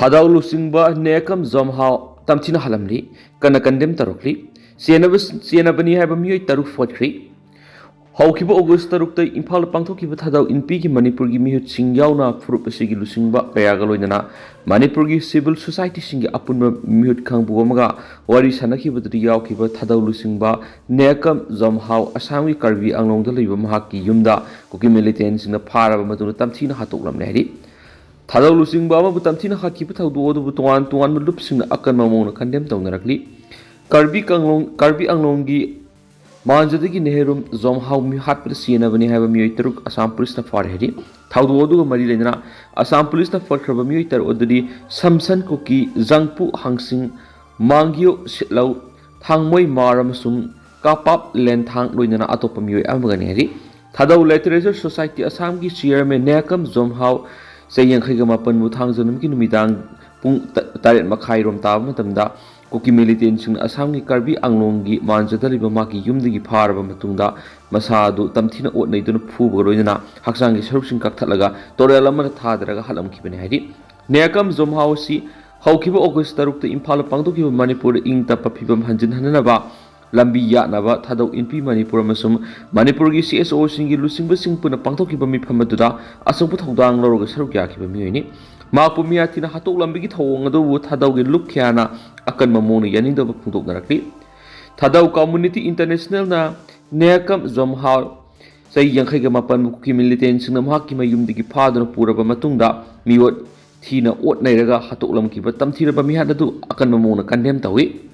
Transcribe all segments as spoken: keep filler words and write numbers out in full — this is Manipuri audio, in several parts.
ꯊꯥꯗꯧ ꯂꯨꯆꯤꯡꯕ ꯅꯦꯀꯝ ꯖꯣꯝꯍꯥꯎ ꯇꯝꯊꯤꯅ ꯍꯥꯠꯂꯝꯂꯤ, ꯀꯟꯅ ꯀꯟꯗꯦꯝ ꯇꯧꯔꯛꯂꯤ꯫ ꯆꯦꯟꯅꯕ-, ꯆꯦꯟꯅꯕꯅꯤ ꯍꯥꯏꯕ ꯃꯤꯑꯣꯏ ꯇꯔꯨꯛ ꯐꯣꯠꯈ꯭ꯔꯤ꯫ ꯍꯧꯈꯤꯕ ꯑꯣꯒꯁ ꯇꯔꯨꯛꯇ ꯏꯝꯐꯥꯜꯗ ꯄꯥꯡꯊꯣꯛꯈꯤꯕ ꯊꯥꯗꯧ ꯏꯟꯄꯤꯒꯤ ꯃꯅꯤꯄꯨꯔꯒꯤ ꯃꯤꯍꯨꯠꯁꯤꯡ ꯌꯥꯎꯅ ꯐꯨꯔꯨꯞ ꯑꯁꯤꯒꯤ ꯂꯨꯆꯤꯡꯕ ꯀꯌꯥꯒ ꯂꯣꯏꯅꯅ ꯃꯅꯤꯄꯨꯔꯒꯤ ꯁꯤꯚꯤꯜ ꯁꯣꯁꯥꯏꯇꯤꯁꯤꯡꯒꯤ ꯑꯄꯨꯟꯕ ꯃꯤꯍꯨꯠ ꯀꯥꯡꯕꯨ ꯑꯃꯒ ꯋꯥꯔꯤ ꯁꯥꯅꯈꯤꯕꯗꯨꯗ ꯌꯥꯎꯈꯤꯕ ꯊꯥꯗꯧ ꯂꯨꯆꯤꯡꯕ ꯅꯦꯀꯝ ꯖꯣꯝꯍꯥꯎ ꯑꯁꯥꯝꯒꯤ ꯀꯥꯔꯕꯤ ꯑꯪꯂꯣꯡꯗ ꯂꯩꯕ ꯃꯍꯥꯛꯀꯤ ꯌꯨꯝꯗ ꯀꯨꯀꯤ ꯃꯤꯂꯤꯇꯦꯟꯁꯤꯡꯅ ꯐꯥꯔꯕ ꯃꯇꯨꯡꯗ ꯇꯝꯊꯤꯅ ꯍꯥꯠꯇꯣꯛꯂꯝꯂꯦ ꯍꯥꯏꯔꯤ꯫ ꯊꯥꯗꯧ ꯂꯨꯆꯤꯡꯕ ꯑꯃꯕꯨ ꯇꯝꯊꯤꯅ ꯍꯥꯠꯈꯤꯕ ꯊꯧꯗꯣꯛ ꯑꯗꯨꯕꯨ ꯇꯣꯉꯥꯟ ꯇꯣꯉꯥꯟꯕ ꯂꯨꯞꯁꯤꯡꯅ ꯑꯀꯟꯕ ꯃꯑꯣꯡꯗ ꯀꯟꯗꯦꯝ ꯇꯧꯅꯔꯛꯂꯤ꯫ ꯀꯥꯔꯕꯤ ꯀꯪꯂꯣꯡ-, ꯀꯥꯔꯕꯤ ꯑꯪꯂꯣꯡꯒꯤ ꯃꯥꯟꯖꯗꯒꯤ ꯅꯦꯍꯔꯨꯝ ꯖꯣꯝꯍꯥꯎ ꯃꯤ ꯍꯥꯠꯄꯗ ꯆꯦꯟꯅꯕꯅꯤ ꯍꯥꯏꯕ ꯃꯤꯑꯣꯏ ꯇꯔꯨꯛ ꯑꯁꯥꯝ ꯄꯨꯂꯤꯁꯅ ꯐꯥꯔꯦ ꯍꯥꯏꯔꯤ꯫ ꯊꯧꯗꯣꯛ ꯑꯗꯨꯒ ꯃꯔꯤ ꯂꯩꯅꯅ ꯑꯁꯥꯝ ꯄꯨꯂꯤꯁꯅ ꯐꯥꯈ꯭ꯔꯕ ꯃꯤꯑꯣꯏ ꯇꯔꯨꯛ ꯑꯗꯨꯗꯤ ꯁꯝꯁꯟ ꯀꯨꯀꯤ, ꯖꯪꯄꯨ ꯍꯥꯡꯁꯤꯡ, ꯃꯥꯡꯒꯤꯌꯣ ꯁꯤꯠꯂꯧ, ꯊꯥꯡꯃꯣꯏ ꯃꯥꯔ ꯑꯃꯁꯨꯡ ꯀꯥꯄꯥꯞ ꯂꯦꯟꯊꯥꯡ ꯂꯣꯏꯅꯅ ꯑꯇꯣꯞꯄ ꯃꯤꯑꯣꯏ ꯑꯃꯒꯅꯤ ꯍꯥꯏꯔꯤ꯫ ꯊꯥꯗꯧ ꯂꯤꯇꯔꯦꯆꯔ ꯁꯣꯁꯥꯏꯇꯤ ꯑꯁꯥꯝꯒꯤ ꯆꯤꯌꯔꯃꯦꯟ ꯅꯦꯀꯝ ꯖꯣꯝꯍꯥꯎ ꯆꯍꯤ ꯌꯥꯡꯈꯩꯒ ꯃꯥꯄꯟꯕꯨ ꯊꯥꯡꯖ ꯅꯨꯃꯤꯠꯀꯤ ꯅꯨꯃꯤꯗꯥꯡ ꯄꯨꯡ ꯇ-, ꯇꯔꯦꯠ ꯃꯈꯥꯏꯔꯣꯝ ꯇꯥꯕ ꯃꯇꯝꯗ ꯀꯨꯀꯤ ꯃꯤꯂꯤꯇꯦꯟꯁꯤꯡꯅ ꯑꯁꯥꯝꯒꯤ ꯀꯥꯔꯕꯤ ꯑꯪꯂꯣꯡꯒꯤ ꯃꯥꯟꯖꯗ ꯂꯩꯕ ꯃꯍꯥꯛꯀꯤ ꯌꯨꯝꯗꯒꯤ ꯐꯥꯔꯕ ꯃꯇꯨꯡꯗ ꯃꯁꯥ ꯑꯗꯨ ꯇꯝꯊꯤꯅ ꯑꯣꯠ ꯅꯩꯗꯨꯅ ꯐꯨꯕꯒ ꯂꯣꯏꯅꯅ ꯍꯛꯆꯥꯡꯒꯤ ꯁꯔꯨꯛꯁꯤꯡ ꯀꯛꯊꯠꯂꯒ ꯇꯣꯔꯦꯜ ꯑꯃꯗ ꯊꯥꯗꯔꯒ ꯍꯥꯠꯂꯝꯈꯤꯕꯅꯤ ꯍꯥꯏꯔꯤ꯫ ꯅꯦꯀꯝ ꯖꯣꯝꯍꯥꯎ ꯑꯁꯤ ꯍꯧꯈꯤꯕ ꯑꯣꯒꯁ ꯇꯔꯨꯛꯇ ꯏꯝꯐꯥꯜꯗ ꯄꯥꯡꯊꯣꯛꯈꯤꯕ ꯃꯅꯤꯄꯨꯔꯗ ꯏꯪ ꯇꯞꯄ ꯐꯤꯕꯝ ꯍꯟꯖꯤꯟꯍꯟꯅꯕ ꯂꯝꯕꯤ ꯌꯥꯠꯅꯕ ꯊꯥꯗꯧ ꯏꯟꯄꯤ ꯃꯅꯤꯄꯨꯔ ꯑꯃꯁꯨꯡ ꯃꯅꯤꯄꯨꯔꯒꯤ ꯁꯤ ꯑꯦꯁ ꯑꯣꯁꯤꯡꯒꯤ ꯂꯨꯆꯤꯡꯕꯁꯤꯡ ꯄꯨꯟꯅ ꯄꯥꯡꯊꯣꯛꯈꯤꯕ ꯃꯤꯐꯝ ꯑꯗꯨꯗ ꯑꯆꯧꯕ ꯊꯧꯗꯥꯡ ꯂꯧꯔꯒ ꯁꯔꯨꯛ ꯌꯥꯈꯤꯕ ꯃꯤꯑꯣꯏꯅꯤ꯫ ꯃꯍꯥꯛꯄꯨ ꯃꯤꯌꯥꯊꯤꯅ ꯍꯥꯠꯇꯣꯛꯂꯝꯕꯒꯤ ꯊꯧꯑꯣꯡ ꯑꯗꯨꯕꯨ ꯊꯥꯗꯧꯒꯤ ꯂꯨꯞ ꯀꯌꯥꯅ ꯑꯀꯟꯕ ꯃꯑꯣꯡꯗ ꯌꯥꯅꯤꯡꯗꯕ ꯐꯣꯡꯗꯣꯛꯅꯔꯛꯂꯤ꯫ ꯊꯥꯗꯧ ꯀꯝꯃꯨꯅꯤꯇꯤ ꯏꯟꯇꯔꯅꯦꯁꯅꯦꯜꯅ ꯅꯦꯀꯝ ꯖꯣꯝꯍꯥꯎ ꯆꯍꯤ ꯌꯥꯡꯈꯩꯒ ꯃꯥꯄꯟꯕꯨ ꯀꯨꯀꯤ ꯃꯤꯂꯤꯇꯦꯟꯁꯤꯡꯅ ꯃꯍꯥꯛꯀꯤ ꯃꯌꯨꯝꯗꯒꯤ ꯐꯥꯗꯨꯅ ꯄꯨꯔꯕ ꯃꯇꯨꯡꯗ ꯃꯤꯑꯣꯠ ꯊꯤꯅ ꯑꯣꯠ ꯅꯩꯔꯒ ꯍꯥꯠꯇꯣꯛꯂꯝꯈꯤꯕ ꯇꯝꯊꯤꯔꯕ ꯃꯤꯍꯥꯠ ꯑꯗꯨ ꯑꯀꯟꯕ ꯃꯑꯣꯡꯗ ꯀꯟꯗꯦꯝ ꯇꯧꯏ꯫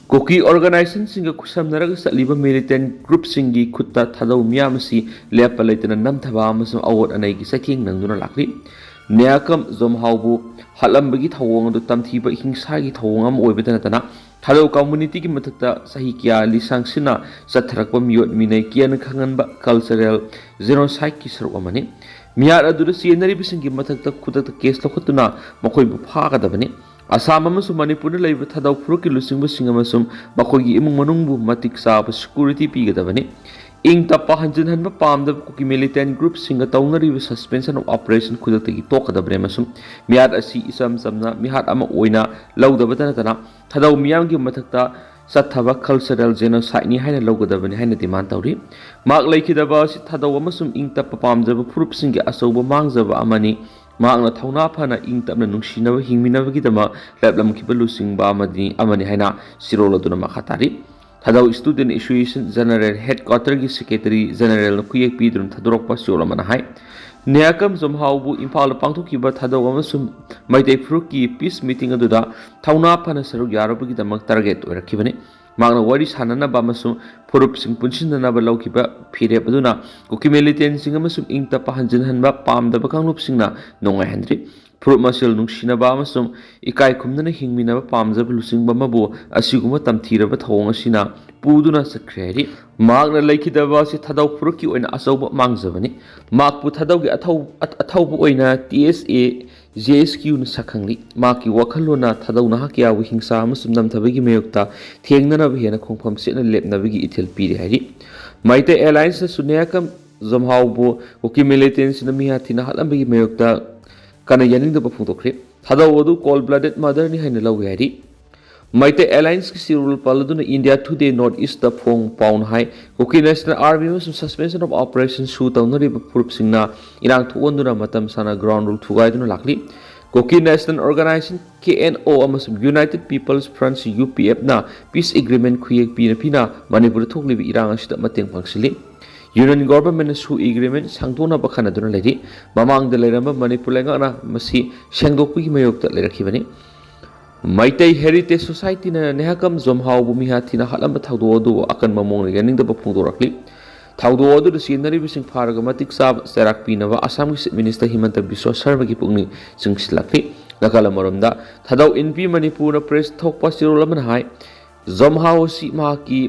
ꯀꯨꯀꯤ ꯑꯣꯔꯒꯅꯥꯏꯖꯦꯁꯟꯁꯤꯡꯒ ꯈꯨꯠꯁꯝꯅꯔꯒ ꯆꯠꯂꯤꯕ ꯃꯤꯂꯤꯇꯦꯟ ꯒ꯭ꯔꯨꯞꯁꯤꯡꯒꯤ ꯈꯨꯠꯇ ꯊꯥꯗꯧ ꯃꯤꯌꯥꯝ ꯑꯁꯤ ꯂꯦꯞꯄ ꯂꯩꯇꯅ ꯅꯝꯊꯕ ꯑꯃꯁꯨꯡ ꯑꯑꯣꯠ ꯑꯅꯩꯒꯤ ꯆꯩꯊꯦꯡ ꯅꯪꯗꯨꯅ ꯂꯥꯛꯂꯤ꯫ ꯅꯦꯀꯝ ꯖꯣꯝꯍꯥꯎꯕꯨ ꯍꯥꯠꯂꯝꯕꯒꯤ ꯊꯧꯑꯣꯡ ꯑꯗꯨ ꯇꯝꯊꯤꯕ ꯍꯤꯡꯁꯥꯒꯤ ꯊꯧꯑꯣꯡ ꯑꯃ ꯑꯣꯏꯕꯇ ꯅꯠꯇꯅ ꯊꯥꯗꯧ ꯀꯝꯃꯨꯅꯤꯇꯤꯒꯤ ꯃꯊꯛꯇ ꯆꯍꯤ ꯀꯌꯥ ꯂꯤꯁꯥꯡꯁꯤꯟꯅ ꯆꯠꯊꯔꯛꯄ ꯃꯤꯑꯣꯠ ꯃꯤꯅꯩ ꯀꯤꯌꯥꯅ ꯈꯪꯍꯟꯕ ꯀꯜꯆꯔꯦꯜ ꯖꯦꯅꯣꯁꯥꯏꯠꯀꯤ ꯁꯔꯨꯛ ꯑꯃꯅꯤ꯫ ꯃꯤꯍꯥꯠ ꯑꯗꯨꯗ ꯆꯦꯟꯅꯔꯤꯕꯁꯤꯡꯒꯤ ꯃꯊꯛꯇ ꯈꯨꯗꯛꯇ ꯀꯦꯁ ꯂꯧꯈꯠꯇꯨꯅ ꯃꯈꯣꯏꯕꯨ ꯐꯥꯒꯗꯕꯅꯤ꯫ ꯑꯁꯥꯝ ꯑꯃꯁꯨꯡ ꯃꯅꯤꯄꯨꯔꯗ ꯂꯩꯕ ꯊꯥꯗꯧ ꯐꯨꯔꯨꯞꯀꯤ ꯂꯨꯆꯤꯡꯕꯁꯤꯡ ꯑꯃꯁꯨꯡ ꯃꯈꯣꯏꯒꯤ ꯏꯃꯨꯡ ꯃꯅꯨꯡꯕꯨ ꯃꯇꯤꯛ ꯆꯥꯕ ꯁꯦꯀ꯭ꯌꯨꯔꯤꯇꯤ ꯄꯤꯒꯗꯕꯅꯤ꯫ ꯏꯪ ꯇꯞꯄ ꯍꯟꯖꯤꯟꯍꯟꯕ ꯄꯥꯝꯗꯕ ꯀꯨꯀꯤ ꯃꯤꯂꯤꯇꯦꯟ ꯒ꯭ꯔꯨꯞꯁꯤꯡꯒ ꯇꯧꯅꯔꯤꯕ ꯁꯁꯄꯦꯟꯁꯟ ꯑꯣꯐ ꯑꯣꯄꯔꯦꯁꯟ ꯈꯨꯗꯛꯇꯒꯤ ꯇꯣꯛꯀꯗꯕꯅꯤ ꯑꯃꯁꯨꯡ ꯃꯤꯍꯥꯠ ꯑꯁꯤ ꯏꯆꯝ ꯆꯝꯅ ꯃꯤꯍꯥꯠ ꯑꯃ ꯑꯣꯏꯅ ꯂꯧꯗꯕꯇ ꯅꯠꯇꯅ ꯊꯥꯗꯧ ꯃꯤꯌꯥꯝꯒꯤ ꯃꯊꯛꯇ ꯆꯠꯊꯕ ꯀꯜꯆꯔꯦꯜ ꯖꯦꯅꯣꯁꯥꯏꯠꯅꯤ ꯍꯥꯏꯅ ꯂꯧꯒꯗꯕꯅꯤ ꯍꯥꯏꯅ ꯗꯤꯃꯥꯟ ꯇꯧꯔꯤ꯫ ꯃꯍꯥꯛ ꯂꯩꯈꯤꯗꯕ ꯑꯁꯤ ꯊꯥꯗꯧ ꯑꯃꯁꯨꯡ ꯏꯪ ꯇꯞꯄ ꯄꯥꯝꯖꯕ ꯐꯨꯔꯨꯞꯁꯤꯡꯒꯤ ꯑꯆꯧꯕ ꯃꯥꯡꯖꯕ ꯑꯃꯅꯤ꯫ ꯃꯍꯥꯛꯅ ꯊꯧꯅꯥ ꯐꯅ ꯏꯪ ꯇꯞꯅ ꯅꯨꯡꯁꯤꯅꯕ ꯍꯤꯡꯃꯤꯟꯅꯕꯒꯤꯗꯃꯛ ꯂꯦꯞꯂꯝꯈꯤꯕ ꯂꯨꯆꯤꯡꯕ ꯑꯃꯗꯤ ꯑꯃꯅꯤ ꯍꯥꯏꯅ ꯁꯤꯔꯣꯜ ꯑꯗꯨꯅ ꯃꯈꯥ ꯇꯥꯔꯤ꯫ ꯊꯥꯗꯧ ꯁ꯭ꯇꯨꯗꯦꯟꯠ ꯑꯦꯁꯣꯁꯤꯌꯦꯁꯟ ꯖꯦꯅꯔꯦꯜ ꯍꯦꯗꯀ꯭ꯋꯥꯇꯔꯒꯤ ꯁꯦꯀ꯭ꯔꯦꯇꯔꯤ ꯖꯦꯅꯔꯦꯜꯅ ꯈꯨꯌꯦꯛ ꯄꯤꯗꯨꯅ ꯊꯥꯗꯣꯔꯛꯄ ꯁꯤꯔꯣꯜ ꯑꯃꯅ ꯍꯥꯏ, ꯅꯤꯌꯥꯀꯝ ꯖꯣꯝꯍꯥꯎꯕꯨ ꯏꯝꯐꯥꯜꯗ ꯄꯥꯡꯊꯣꯛꯈꯤꯕ ꯊꯥꯗꯧ ꯑꯃꯁꯨꯡ ꯃꯩꯇꯩ ꯐꯨꯔꯨꯞꯀꯤ ꯄꯤꯁ ꯃꯤꯇꯤꯡ ꯑꯗꯨꯗ ꯊꯧꯅꯥ ꯐꯅ ꯁꯔꯨꯛ ꯌꯥꯔꯨꯕꯒꯤꯗꯃꯛ ꯇꯥꯔꯒꯦꯠ ꯑꯣꯏꯔꯛꯈꯤꯕꯅꯤ꯫ ꯃꯍꯥꯛꯅ ꯋꯥꯔꯤ ꯁꯥꯅꯅꯕ ꯑꯃꯁꯨꯡ ꯐꯨꯔꯨꯞꯁꯤꯡ ꯄꯨꯟꯁꯤꯟꯅꯅꯕ ꯂꯧꯈꯤꯕ ꯐꯤꯔꯦꯞ ꯑꯗꯨꯅ ꯀꯨꯀꯤ ꯃꯤꯂꯤꯇꯦꯟꯁꯤꯡ ꯑꯃꯁꯨꯡ ꯏꯪ ꯇꯞꯄ ꯍꯟꯖꯤꯟꯍꯟꯕ ꯄꯥꯝꯗꯕ ꯀꯥꯡꯂꯨꯞꯁꯤꯡꯅ ꯅꯨꯡꯉꯥꯏꯍꯟꯗ꯭ꯔꯤ꯫ ꯐꯨꯔꯨꯞ ꯃꯁꯦꯜ ꯅꯨꯡꯁꯤꯅꯕ ꯑꯃꯁꯨꯡ ꯏꯀꯥꯏ ꯈꯨꯝꯅꯅ ꯍꯤꯡꯃꯤꯟꯅꯕ ꯄꯥꯝꯖꯕ ꯂꯨꯆꯤꯡꯕ ꯑꯃꯕꯨ ꯑꯁꯤꯒꯨꯝꯕ ꯇꯝꯊꯤꯔꯕ ꯊꯧꯑꯣꯡ ꯑꯁꯤꯅ ꯄꯨꯗꯨꯅ ꯆꯠꯈ꯭ꯔꯦ ꯍꯥꯏꯔꯤ꯫ ꯃꯍꯥꯛꯅ ꯂꯩꯈꯤꯗꯕ ꯑꯁꯤ ꯊꯥꯗꯧ ꯐꯨꯔꯨꯞꯀꯤ ꯑꯣꯏꯅ ꯑꯆꯧꯕ ꯃꯥꯡꯖꯕꯅꯤ꯫ ꯃꯍꯥꯛꯄꯨ ꯊꯥꯗꯧꯒꯤ ꯑꯊꯧ-, ꯑꯊꯧꯕ ꯑꯣꯏꯅ ꯇꯤ ꯑꯦꯁ ꯑꯦ ꯖꯦ ꯑꯦꯁ ꯀ꯭ꯌꯨꯅ ꯁꯛꯈꯪꯂꯤ꯫ ꯃꯍꯥꯛꯀꯤ ꯋꯥꯈꯜꯂꯣꯟꯅ ꯊꯥꯗꯧ ꯅꯍꯥ ꯀꯌꯥꯕꯨ ꯍꯤꯡꯁꯥ ꯑꯃꯁꯨꯡ ꯅꯝꯊꯕꯒꯤ ꯃꯥꯌꯣꯛꯇ ꯊꯦꯡꯅꯅꯕ ꯍꯦꯟꯅ ꯈꯣꯡꯐꯝ ꯆꯦꯠꯅ ꯂꯦꯞꯅꯕꯒꯤ ꯏꯊꯤꯜ ꯄꯤꯔꯤ ꯍꯥꯏꯔꯤ꯫ ꯃꯩꯇꯩ ꯑꯦꯂꯥꯏꯟꯁꯅꯁꯨ ꯅꯤꯌꯥꯀꯝ ꯖꯣꯝꯍꯥꯎꯕꯨ ꯀꯨꯀꯤ ꯃꯤꯂꯤꯇꯦꯟꯁꯤꯡꯅ ꯃꯤꯍꯥꯠ ꯊꯤꯅ ꯍꯥꯠꯂꯝꯕꯒꯤ ꯃꯥꯌꯣꯛꯇ ꯀꯟꯅ ꯌꯥꯅꯤꯡꯗꯕ ꯐꯣꯡꯗꯣꯛꯈ꯭ꯔꯤ꯫ ꯊꯥꯗꯧ ꯑꯗꯨ ꯀꯣꯜ ꯕ꯭ꯂꯗꯦꯗ ꯃꯔꯗꯔꯅꯤ ꯍꯥꯏꯅ ꯂꯧꯏ ꯍꯥꯏꯔꯤ꯫ ꯃꯩꯇꯩ ꯑꯦꯂꯥꯏꯟꯁꯀꯤ ꯁꯤꯔꯣꯜ ꯄꯜꯂꯗꯨꯅ ꯏꯟꯗꯤꯌꯥ ꯇꯨꯗꯦ ꯅꯣꯔꯠ ꯏꯁꯇ ꯐꯣꯡ ꯄꯥꯎꯅ ꯍꯥꯏ, ꯀꯨꯀꯤ ꯅꯦꯁꯅꯦꯜ ꯑꯥꯔꯃꯤ ꯑꯃꯁꯨꯡ ꯁꯁꯄꯦꯟꯁꯟ ꯑꯣꯐ ꯑꯣꯄꯔꯦꯁꯟ ꯁꯨ ꯇꯧꯅꯔꯤꯕ ꯐꯨꯔꯨꯞꯁꯤꯡꯅ ꯏꯔꯥꯡ ꯊꯣꯛꯍꯟꯗꯨꯅ ꯃꯇꯝ ꯁꯥꯡꯅ ꯒ꯭ꯔꯥꯎꯟ ꯔꯨꯜ ꯊꯨꯒꯥꯏꯗꯨꯅ ꯂꯥꯛꯂꯤ꯫ ꯀꯨꯀꯤ ꯅꯦꯁꯅꯦꯜ ꯑꯣꯔꯒꯅꯥꯏꯖꯦꯁꯟ, ꯀꯦ ꯑꯦꯟ ꯑꯣ, ꯑꯃꯁꯨꯡ ꯌꯨꯅꯥꯏꯇꯦꯗ ꯄꯤꯄꯜꯁ ꯐ꯭ꯔꯟꯠ, ꯌꯨ ꯄꯤ ꯑꯦꯐꯅ ꯄꯤꯁ ꯑꯦꯒ꯭ꯔꯤꯃꯦꯟ ꯈꯨꯌꯦꯛ ꯄꯤꯅ ꯄꯤꯅ ꯃꯅꯤꯄꯨꯔꯗ ꯊꯣꯛꯂꯤꯕ ꯏꯔꯥꯡ ꯑꯁꯤꯗ ꯃꯇꯦꯡ ꯄꯥꯡꯁꯤꯜꯂꯤ꯫ ꯌꯨꯅꯤꯌꯟ ꯒꯣꯚꯔꯟꯃꯦꯟꯠꯅꯁꯨ ꯑꯦꯒ꯭ꯔꯤꯃꯦꯟ ꯁꯥꯡꯗꯣꯛꯅꯕ ꯈꯟꯅꯗꯨꯅ ꯂꯩꯔꯤ꯫ ꯃꯃꯥꯡꯗ ꯂꯩꯔꯝꯕ ꯃꯅꯤꯄꯨꯔ ꯂꯩꯉꯥꯛꯅ ꯃꯁꯤ ꯁꯦꯡꯗꯣꯛꯄꯒꯤ ꯃꯥꯌꯣꯛꯇ ꯂꯩꯔꯛꯈꯤꯕꯅꯤ꯫ ꯃꯩꯇꯩ ꯍꯦꯔꯤꯇꯦꯖ ꯁꯣꯁꯥꯏꯇꯤꯅ ꯅꯦꯍꯥꯀꯝ ꯖꯣꯝꯍꯥꯎꯕꯨ ꯃꯤꯍꯥꯠ ꯊꯤꯅ ꯍꯥꯠꯂꯝꯕ ꯊꯧꯗꯣꯛ ꯑꯗꯨꯕꯨ ꯑꯀꯟꯕ ꯃꯑꯣꯡꯗ ꯌꯥꯅꯤꯡꯗꯕ ꯐꯣꯡꯗꯣꯔꯛꯂꯤ꯫ ꯊꯧꯗꯣꯛ ꯑꯗꯨꯗ ꯆꯦꯟꯅꯔꯤꯕꯁꯤꯡ ꯐꯥꯔꯒ ꯃꯇꯤꯛ ꯆꯥꯕ ꯆꯩꯔꯥꯛ ꯄꯤꯅꯕ ꯑꯁꯥꯝꯒꯤ ꯆꯤꯐ ꯃꯤꯅꯤꯁꯇꯔ ꯍꯤꯃꯟꯇ ꯕꯤꯁ꯭ꯋ ꯁꯔꯃꯒꯤ ꯄꯨꯛꯅꯤꯡ ꯆꯤꯡꯁꯤꯜꯂꯛꯂꯤ꯫ ꯅꯥꯀꯜ ꯑꯃꯔꯣꯝꯗ, ꯊꯥꯗꯧ ꯏꯟ ꯄꯤ ꯃꯅꯤꯄꯨꯔꯅ ꯄ꯭ꯔꯦꯁ ꯊꯣꯛꯄ ꯆꯦꯔꯣꯜ ꯑꯃꯅ ꯍꯥꯏ, ꯖꯣꯝꯍꯥꯎ ꯑꯁꯤ ꯃꯍꯥꯛꯀꯤ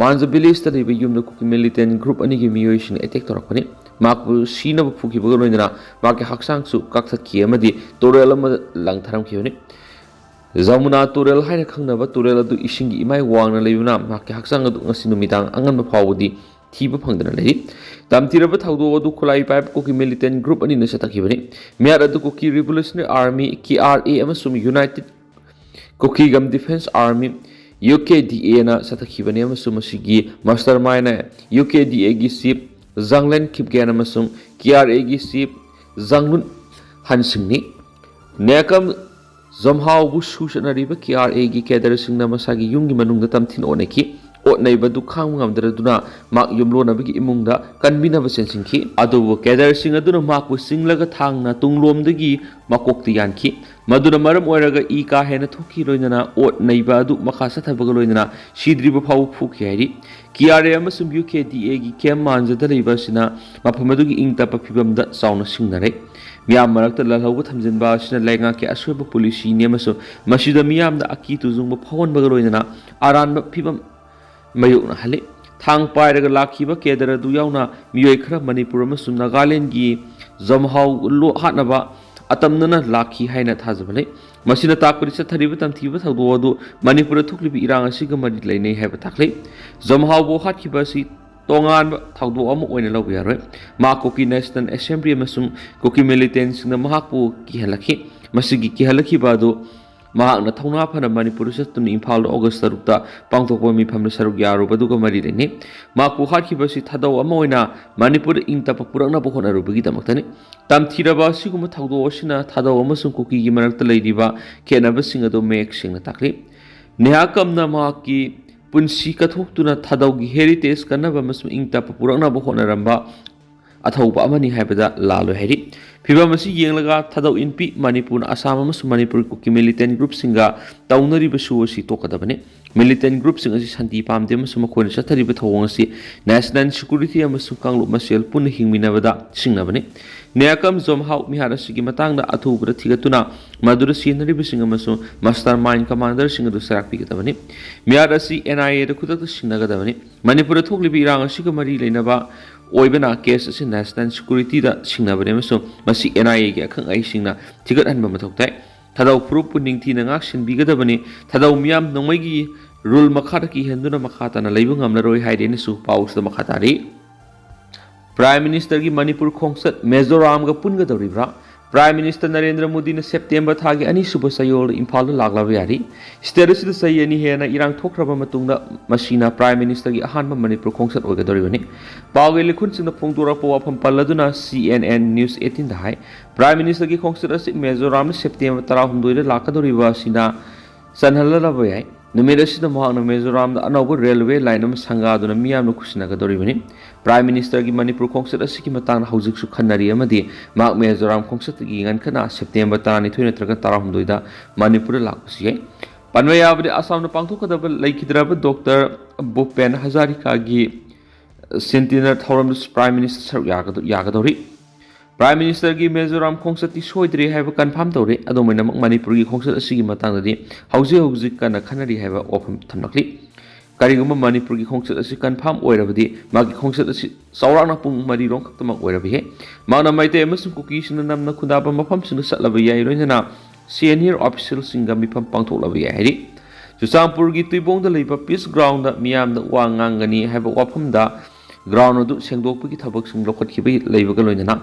ꯃꯥꯟꯖ ꯚꯤꯂꯦꯖꯇ ꯂꯩꯕ ꯌꯨꯝꯗ ꯀꯨꯀꯤ ꯃꯤꯂꯤꯇꯦꯟ ꯒ꯭ꯔꯨꯞ ꯑꯅꯤꯒꯤ ꯃꯤꯑꯣꯏꯁꯤꯡꯅ ꯑꯦꯇꯦꯛ ꯇꯧꯔꯛꯄꯅꯤ꯫ ꯃꯍꯥꯛꯄꯨ ꯁꯤꯅꯕ ꯐꯨꯈꯤꯕꯒ ꯂꯣꯏꯅꯅ ꯃꯍꯥꯛꯀꯤ ꯍꯛꯆꯥꯡꯁꯨ ꯀꯛꯊꯠꯈꯤ ꯑꯃꯗꯤ ꯇꯨꯔꯦꯜ ꯑꯃꯗ ꯂꯪꯊꯔꯝꯈꯤꯕꯅꯤ꯫ ꯖꯃꯨꯅꯥ ꯇꯨꯔꯦꯜ ꯍꯥꯏꯅ ꯈꯪꯅꯕ ꯇꯨꯔꯦꯜ ꯑꯗꯨ ꯏꯁꯤꯡꯒꯤ ꯏꯃꯥꯏ ꯋꯥꯡꯅ ꯂꯩꯕꯅ ꯃꯍꯥꯛꯀꯤ ꯍꯛꯆꯥꯡ ꯑꯗꯨ ꯉꯁꯤ ꯅꯨꯃꯤꯗꯥꯡ ꯑꯉꯟꯕ ꯐꯥꯎꯕꯗꯤ ꯊꯤꯕ ꯐꯪꯗꯅ ꯂꯩꯔꯤ꯫ ꯇꯝꯊꯤꯔꯕ ꯊꯧꯗꯣꯛ ꯑꯗꯨ ꯈꯨꯠꯂꯥꯏ ꯄꯥꯏꯕ ꯀꯨꯀꯤ militant group ꯑꯅꯤꯅ ꯆꯠꯊꯈꯤꯕꯅꯤ꯫ ꯃꯤꯍꯥꯠ ꯑꯗꯨ ꯀꯨꯀꯤ Revolutionary Army, K R A, ꯑꯃꯁꯨꯡ United Kukigam Defense Army, U K D A, ꯅ ꯆꯠꯊꯈꯤꯕꯅꯤ, ꯑꯃꯁꯨꯡ ꯃꯁꯤꯒꯤ mastermind ꯅ U K D A ꯒꯤ chief ꯖꯥꯡꯂꯦꯟ ꯈꯤꯞꯒꯦꯟ ꯑꯃꯁꯨꯡ K R A ꯒꯤ chief ꯖꯥꯡꯂꯨꯟ ꯍꯟꯁꯤꯡꯅꯤ꯫ ꯅꯦꯀꯝ ꯖꯣꯝꯍꯥꯎꯕꯨ ꯁꯨ ꯆꯠꯅꯔꯤꯕ K R A ꯒꯤ cadre ꯁꯤꯡꯅ ꯃꯁꯥꯒꯤ ꯌꯨꯝꯒꯤ ꯃꯅꯨꯡꯗ ꯇꯝꯊꯤꯅ ꯑꯣꯠꯅꯈꯤ꯫ ꯑꯣꯠꯅꯩꯕ ꯑꯗꯨ ꯈꯥꯡꯕ ꯉꯝꯗ꯭ꯔꯗꯨꯅ ꯃꯍꯥꯛ ꯌꯨꯝꯂꯣꯟꯅꯕꯒꯤ ꯏꯃꯨꯡꯗ ꯀꯟꯕꯤꯅꯕ ꯆꯦꯟꯁꯤꯟꯈꯤ꯫ ꯑꯗꯨꯕꯨ cadre ꯁꯤꯡ ꯑꯗꯨꯅ ꯃꯍꯥꯛꯄꯨ ꯆꯤꯡꯂꯒ ꯊꯥꯡꯅ ꯇꯨꯡꯂꯣꯝꯗꯒꯤ ꯃꯀꯣꯛꯇ ꯌꯥꯟꯈꯤ꯫ ꯃꯗꯨꯅ ꯃꯔꯝ ꯑꯣꯏꯔꯒ ꯏ ꯀꯥ ꯍꯦꯟꯅ ꯊꯣꯛꯈꯤ, ꯂꯣꯏꯅꯅ ꯑꯣꯠ ꯅꯩꯕ ꯑꯗꯨ ꯃꯈꯥ ꯆꯠꯊꯕꯒ ꯂꯣꯏꯅꯅ ꯁꯤꯗ꯭ꯔꯤꯕ ꯐꯥꯎꯕ ꯐꯨꯈꯤ ꯍꯥꯏꯔꯤ꯫ K R A ꯑꯃꯁꯨꯡ U K D A ꯒꯤ camp ꯃꯥꯟꯖꯗ ꯂꯩꯕ ꯑꯁꯤꯅ ꯃꯐꯝ ꯑꯗꯨꯒꯤ ꯏꯪ ꯇꯞꯄ ꯐꯤꯕꯝꯗ ꯆꯥꯎꯅ ꯁꯤꯡꯅꯔꯦ꯫ ꯃꯤꯌꯥꯝ ꯃꯔꯛꯇ ꯂꯥꯜꯍꯧꯕ ꯊꯝꯖꯤꯟꯕ ꯑꯁꯤꯅ ꯂꯩꯉꯥꯛꯀꯤ ꯑꯁꯣꯏꯕ policy ꯅꯤ, ꯑꯃꯁꯨꯡ ꯃꯁꯤꯗ ꯃꯤꯌꯥꯝꯗ ꯑꯀꯤ ꯇꯨꯖꯨꯡꯕ ꯐꯥꯎꯍꯟꯕꯒ ꯂꯣꯏꯅꯅ ꯑꯔꯥꯟꯕ ꯐꯤꯕꯝ ꯃꯥꯌꯣꯛꯅꯍꯜꯂꯤ꯫ ꯊꯥꯡ ꯄꯥꯏꯔꯒ ꯂꯥꯛꯈꯤꯕ cadre ꯑꯗꯨ ꯌꯥꯎꯅ ꯃꯤꯑꯣꯏ ꯈꯔ ꯃꯅꯤꯄꯨꯔ ꯑꯃꯁꯨꯡ ꯅꯥꯒꯥꯂꯦꯟꯒꯤ ꯖꯣꯝꯍꯥꯎ ꯂꯣ-, ꯍꯥꯠꯅꯕ ꯑꯇꯝꯅꯅ ꯂꯥꯛꯈꯤ ꯍꯥꯏꯅ ꯊꯥꯖꯕ ꯂꯩ꯫ ꯃꯁꯤꯅ ꯇꯥꯛꯄꯗꯤ ꯆꯠꯊꯔꯤꯕ ꯇꯝꯊꯤꯕ ꯊꯧꯗꯣꯛ ꯑꯗꯨ ꯃꯅꯤꯄꯨꯔꯗ ꯊꯣꯛꯂꯤꯕ ꯏꯔꯥꯡ ꯑꯁꯤꯒ ꯃꯔꯤ ꯂꯩꯅꯩ ꯍꯥꯏꯕ ꯇꯥꯛꯂꯤ꯫ ꯖꯣꯝꯍꯥꯎꯕꯨ ꯍꯥꯠꯈꯤꯕ ꯑꯁꯤ ꯇꯣꯉꯥꯟꯕ ꯊꯧꯗꯣꯛ ꯑꯃ ꯑꯣꯏꯅ ꯂꯧꯕ ꯌꯥꯔꯣꯏ꯫ ꯃꯍꯥꯛ ꯀꯨꯀꯤ National Assembly ꯑꯃꯁꯨꯡ ꯀꯨꯀꯤ militant ꯁꯤꯡꯅ ꯃꯍꯥꯛꯄꯨ ꯀꯤꯍꯜꯂꯛꯈꯤ꯫ ꯃꯁꯤꯒꯤ ꯀꯤꯍꯜꯂꯛꯈꯤꯕ ꯑꯗꯨ ꯃꯍꯥꯛꯅ ꯊꯧꯅꯥ ꯐꯅ ꯃꯅꯤꯄꯨꯔꯗ ꯆꯠꯇꯨꯅ ꯏꯝꯐꯥꯜꯗ August ꯇꯔꯨꯛꯇ ꯄꯥꯡꯊꯣꯛꯄ ꯃꯤꯐꯝꯗ ꯁꯔꯨꯛ ꯌꯥꯔꯨꯕꯗꯨꯒ ꯃꯔꯤ ꯂꯩꯅꯩ꯫ ꯃꯍꯥꯛꯄꯨ ꯍꯥꯠꯈꯤꯕ ꯑꯁꯤ ꯊꯥꯗꯧ ꯑꯃ ꯑꯣꯏꯅ ꯃꯅꯤꯄꯨꯔꯗ ꯏꯪ ꯇꯞꯄ ꯄꯨꯔꯛꯅꯕ ꯍꯣꯠꯅꯔꯨꯕꯒꯤꯗꯃꯛꯇꯅꯤ꯫ ꯇꯝꯊꯤꯔꯕ ꯑꯁꯤꯒꯨꯝꯕ ꯊꯧꯗꯣꯛ ꯑꯁꯤꯅ ꯊꯥꯗꯧ ꯑꯃꯁꯨꯡ ꯀꯨꯀꯤꯒꯤ ꯃꯔꯛꯇ ꯂꯩꯔꯤꯕ ꯈꯦꯠꯅꯕꯁꯤꯡ ꯑꯗꯨ ꯃꯌꯦꯛ ꯁꯦꯡꯅ ꯇꯥꯛꯂꯤ꯫ ꯅꯦꯍꯥ ꯀꯝꯅ ꯃꯍꯥꯛꯀꯤ ꯄꯨꯟꯁꯤ ꯀꯠꯊꯣꯛꯇꯨꯅ ꯊꯥꯗꯧꯒꯤ heritage ꯀꯟꯅꯕ ꯑꯃꯁꯨꯡ ꯏꯪ ꯇꯞꯄ ꯄꯨꯔꯛꯅꯕ ꯍꯣꯠꯅꯔꯝꯕ ꯑꯊꯧꯕ ꯑꯃꯅꯤ ꯍꯥꯏꯕꯗ ꯂꯥꯜꯂꯣꯏ ꯍꯥꯏꯔꯤ꯫ ꯐꯤꯚꯝ ꯑꯁꯤ ꯌꯦꯡꯂꯒ ꯊꯥꯗꯧ ꯏꯟꯄꯤ ꯃꯅꯤꯄꯨꯔꯅ ꯑꯁꯥꯝ ꯑꯃꯁꯨꯡ ꯃꯅꯤꯄꯨꯔ ꯀꯨꯀꯤ militant group ꯁꯤꯡꯒ ꯇꯧꯅꯔꯤꯕ ꯁꯣ ꯑꯁꯤ ꯇꯣꯛꯀꯗꯕꯅꯤ꯫ Militant group ꯁꯤꯡ ꯑꯁꯤ ꯁꯥꯟꯇꯤ ꯄꯥꯝꯗꯦ ꯑꯃꯁꯨꯡ ꯃꯈꯣꯏꯅ ꯆꯠꯊꯔꯤꯕ ꯊꯧꯑꯣꯡ ꯑꯁꯤ national security ꯑꯃꯁꯨꯡ ꯀꯥꯡꯂꯨꯞ ꯃꯁꯦꯜ ꯄꯨꯟꯅ ꯍꯤꯡꯃꯤꯟꯅꯕꯗ ꯁꯤꯡꯅꯕꯅꯤ꯫ ꯅꯦꯍꯥ ꯀꯝ ꯖꯣꯝꯍꯥꯎ ꯃꯤꯍꯥꯠ ꯑꯁꯤꯒꯤ ꯃꯇꯥꯡꯗ ꯑꯊꯨꯕꯗ ꯊꯤꯒꯠꯇꯨꯅ ꯃꯗꯨꯗ ꯁꯤꯖꯤꯟꯅꯔꯤꯕꯁꯤꯡ ꯑꯃꯁꯨꯡ mastermind commander ꯁꯤꯡ ꯑꯗꯨ ꯆꯩꯔꯥꯛ ꯄꯤꯒꯗꯕꯅꯤ꯫ ꯃꯤꯍꯥꯠ ꯑꯁꯤ N I A ꯗ ꯈꯨꯗꯛꯇ ꯁꯤꯡꯅꯒꯗꯕꯅꯤ꯫ ꯃꯅꯤꯄꯨꯔꯗ ꯊꯣꯛꯂꯤꯕ ꯏꯔꯥꯡ ꯑꯁꯤꯒ ꯃꯔꯤ ꯂꯩꯅꯕ ꯑꯣꯏꯕꯅ case ꯑꯁꯤ national security ꯗ ꯁꯤꯡꯅꯕꯅꯤ ꯑꯃꯁꯨꯡ ꯃꯁꯤ N I A ꯒꯤ ꯑꯈꯪ ꯑꯍꯩꯁꯤꯡꯅ ꯊꯤꯒꯠꯍꯟꯕ ꯃꯊꯧ ꯇꯥꯏ꯫ ꯊꯥꯗꯧ ꯐꯨꯔꯨꯞꯄꯨ ꯅꯤꯡꯊꯤꯅ ꯉꯥꯛ ꯁꯦꯟꯕꯤꯒꯗꯕꯅꯤ꯫ ꯊꯥꯗꯧ ꯃꯤꯌꯥꯝ ꯅꯣꯡꯃꯩꯒꯤ ꯔꯨꯜ ꯃꯈꯥꯗ ꯀꯤꯍꯟꯗꯨꯅ ꯃꯈꯥ ꯇꯥꯅ ꯂꯩꯕ ꯉꯝꯂꯔꯣꯏ ꯍꯥꯏꯔꯦꯅꯁꯨ ꯄꯥꯎꯁꯤꯗ ꯃꯈꯥ ꯇꯥꯔꯤ꯫ ꯄ꯭ꯔꯥꯏꯝ ꯃꯤꯅꯤꯁꯇꯔꯒꯤ ꯃꯅꯤꯄꯨꯔ ꯈꯣꯡꯆꯠ ꯃꯤꯖꯣꯔꯥꯝꯒ ꯄꯨꯟꯒꯗꯧꯔꯤꯕ꯭ꯔꯥ? ꯄ꯭ꯔꯥꯏꯝ ꯃꯤꯅꯤꯁꯇꯔ ꯅꯔꯦꯟꯗ꯭ꯔ ꯃꯣꯗꯤꯅ ꯁꯦꯞꯇꯦꯝꯕꯔ ꯊꯥꯒꯤ ꯑꯅꯤꯁꯨꯕ ꯆꯌꯣꯜꯗ ꯏꯝꯐꯥꯜꯗ ꯂꯥꯛꯂꯕ ꯌꯥꯔꯤ꯫ ꯁ꯭ꯇꯦꯠ ꯑꯁꯤꯗ ꯆꯍꯤ ꯑꯅꯤ ꯍꯦꯟꯅ ꯏꯔꯥꯡ ꯊꯣꯛꯈ꯭ꯔꯕ ꯃꯇꯨꯡꯗ ꯃꯁꯤꯅ ꯄ꯭ꯔꯥꯏꯝ ꯃꯤꯅꯤꯁꯇꯔꯒꯤ ꯑꯍꯥꯟꯕ ꯃꯅꯤꯄꯨꯔ ꯈꯣꯡꯆꯠ ꯑꯣꯏꯒꯗꯧꯔꯤꯕꯅꯤ꯫ ꯄꯥꯎꯒꯤ ꯂꯤꯈꯨꯟꯁꯤꯡꯅ ꯐꯣꯡꯗꯣꯔꯛꯄ ꯋꯥꯐꯝ ꯄꯜꯂꯗꯨꯅ ꯁꯤ ꯑꯦꯟ ꯑꯦꯟ ꯅ꯭ꯌꯨꯁ ꯑꯩꯠꯇꯤꯟꯗ ꯍꯥꯏ, ꯄ꯭ꯔꯥꯏꯝ ꯃꯤꯅꯤꯁꯇꯔꯒꯤ ꯈꯣꯡꯆꯠ ꯑꯁꯤ ꯃꯤꯖꯣꯔꯥꯝꯗ ꯁꯦꯞꯇꯦꯝꯕꯔ ꯇꯔꯥꯍꯨꯝꯗꯣꯏꯗ ꯂꯥꯛꯀꯗꯧꯔꯤꯕ ꯑꯁꯤꯅ ꯆꯟꯍꯜꯂꯔꯕ ꯌꯥꯏ꯫ ꯅꯨꯃꯤꯠ ꯑꯁꯤꯗ ꯃꯍꯥꯛꯅ ꯃꯤꯖꯣꯔꯥꯝꯗ ꯑꯅꯧꯕ ꯔꯦꯜꯋꯦ ꯂꯥꯏꯟ ꯑꯃ ꯁꯪꯒꯥꯗꯨꯅ ꯃꯤꯌꯥꯝꯅ ꯈꯨꯠꯁꯤꯟꯅꯒꯗꯧꯔꯤꯕꯅꯤ꯫ ꯄ꯭ꯔꯥꯏꯝ ꯃꯤꯅꯤꯁꯇꯔꯒꯤ ꯃꯅꯤꯄꯨꯔ ꯈꯣꯡꯆꯠ ꯑꯁꯤꯒꯤ ꯃꯇꯥꯡꯗ ꯍꯧꯖꯤꯛꯁꯨ ꯈꯟꯅꯔꯤ ꯑꯃꯗꯤ ꯃꯍꯥꯛ ꯃꯤꯖꯣꯔꯥꯝ ꯈꯣꯡꯆꯠꯇꯒꯤ ꯉꯟꯈꯠꯅ ꯁꯦꯞꯇꯦꯝꯕꯔ ꯇꯔꯥꯅꯤꯊꯣꯏ ꯅꯠꯇ꯭ꯔꯒ ꯇꯔꯥꯍꯨꯝꯗꯣꯏꯗ ꯃꯅꯤꯄꯨꯔꯗ ꯂꯥꯛꯄꯁꯨ ꯌꯥꯏ꯫ ꯄꯟꯕ ꯌꯥꯕꯗꯤ ꯑꯁꯥꯝꯗ ꯄꯥꯡꯊꯣꯛꯀꯗꯕ ꯂꯩꯈꯤꯗ꯭ꯔꯕ ꯗꯣꯛꯇꯔ ꯚꯨꯄꯦꯟ ꯍꯖꯥꯔꯤꯀꯥꯒꯤ ꯁꯦꯟꯇꯤꯅꯔ ꯊꯧꯔꯝꯗꯁꯨ ꯄ꯭ꯔꯥꯏꯝ ꯃꯤꯅꯤꯁꯇꯔ ꯁꯔꯨꯛ ꯌꯥꯒꯗ-, ꯌꯥꯒꯗꯧꯔꯤ꯫ ꯄ꯭ꯔꯥꯏꯝ ꯃꯤꯅꯤꯁꯇꯔꯒꯤ ꯃꯤꯖꯣꯔꯥꯝ ꯈꯣꯡꯆꯠꯇꯤ ꯁꯣꯏꯗ꯭ꯔꯦ ꯍꯥꯏꯕ ꯀꯟꯐꯥꯝ ꯇꯧꯔꯦ꯫ ꯑꯗꯨꯝ ꯑꯣꯏꯅꯃꯛ ꯃꯅꯤꯄꯨꯔꯒꯤ ꯈꯣꯡꯆꯠ ꯑꯁꯤꯒꯤ ꯃꯇꯥꯡꯗꯗꯤ ꯍꯧꯖꯤꯛ ꯍꯧꯖꯤꯛ ꯀꯟꯅ ꯈꯟꯅꯔꯤ ꯍꯥꯏꯕ ꯋꯥꯐꯝ ꯊꯝꯂꯛꯂꯤ꯫ ꯀꯔꯤꯒꯨꯝꯕ ꯃꯅꯤꯄꯨꯔꯒꯤ ꯈꯣꯡꯆꯠ ꯑꯁꯤ ꯀꯟꯐꯥꯝ ꯑꯣꯏꯔꯕꯗꯤ ꯃꯥꯒꯤ ꯈꯣꯡꯆꯠ ꯑꯁꯤ ꯆꯥꯎꯔꯥꯛꯅ ꯄꯨꯡ ꯃꯔꯤꯔꯣꯝ ꯈꯛꯇꯃꯛ ꯑꯣꯏꯔꯕ ꯌꯥꯏ꯫ ꯃꯍꯥꯛꯅ ꯃꯩꯇꯩ ꯑꯃꯁꯨꯡ ꯀꯨꯀꯤꯁꯤꯡꯅ ꯅꯝꯅ ꯈꯨꯟꯗꯥꯕ ꯃꯐꯝꯁꯤꯡꯗ ꯆꯠꯂꯕ ꯌꯥꯏ, ꯂꯣꯏꯅꯅ ꯁꯦꯅꯤꯌꯔ ꯑꯣꯐꯤꯁꯤꯌꯦꯜꯁꯤꯡꯒ ꯃꯤꯐꯝ ꯄꯥꯡꯊꯣꯛꯂꯕ ꯌꯥꯏ ꯍꯥꯏꯔꯤ꯫ ꯆꯨꯔꯆꯥꯟꯄꯨꯔꯒꯤ ꯇꯨꯏꯕꯣꯡꯗ ꯂꯩꯕ ꯄꯤꯁ ꯒ꯭ꯔꯥꯎꯟꯗ ꯃꯤꯌꯥꯝꯅ ꯋꯥ ꯉꯥꯡꯒꯅꯤ ꯍꯥꯏꯕ ꯋꯥꯐꯝꯗ ꯒ꯭ꯔꯥꯎꯟ ꯑꯗꯨ ꯁꯦꯡꯗꯣꯛꯄꯒꯤ ꯊꯕꯛꯁꯤꯡ ꯂꯧꯈꯠꯈꯤꯕ ꯂꯩꯕꯒ ꯂꯣꯏꯅꯅ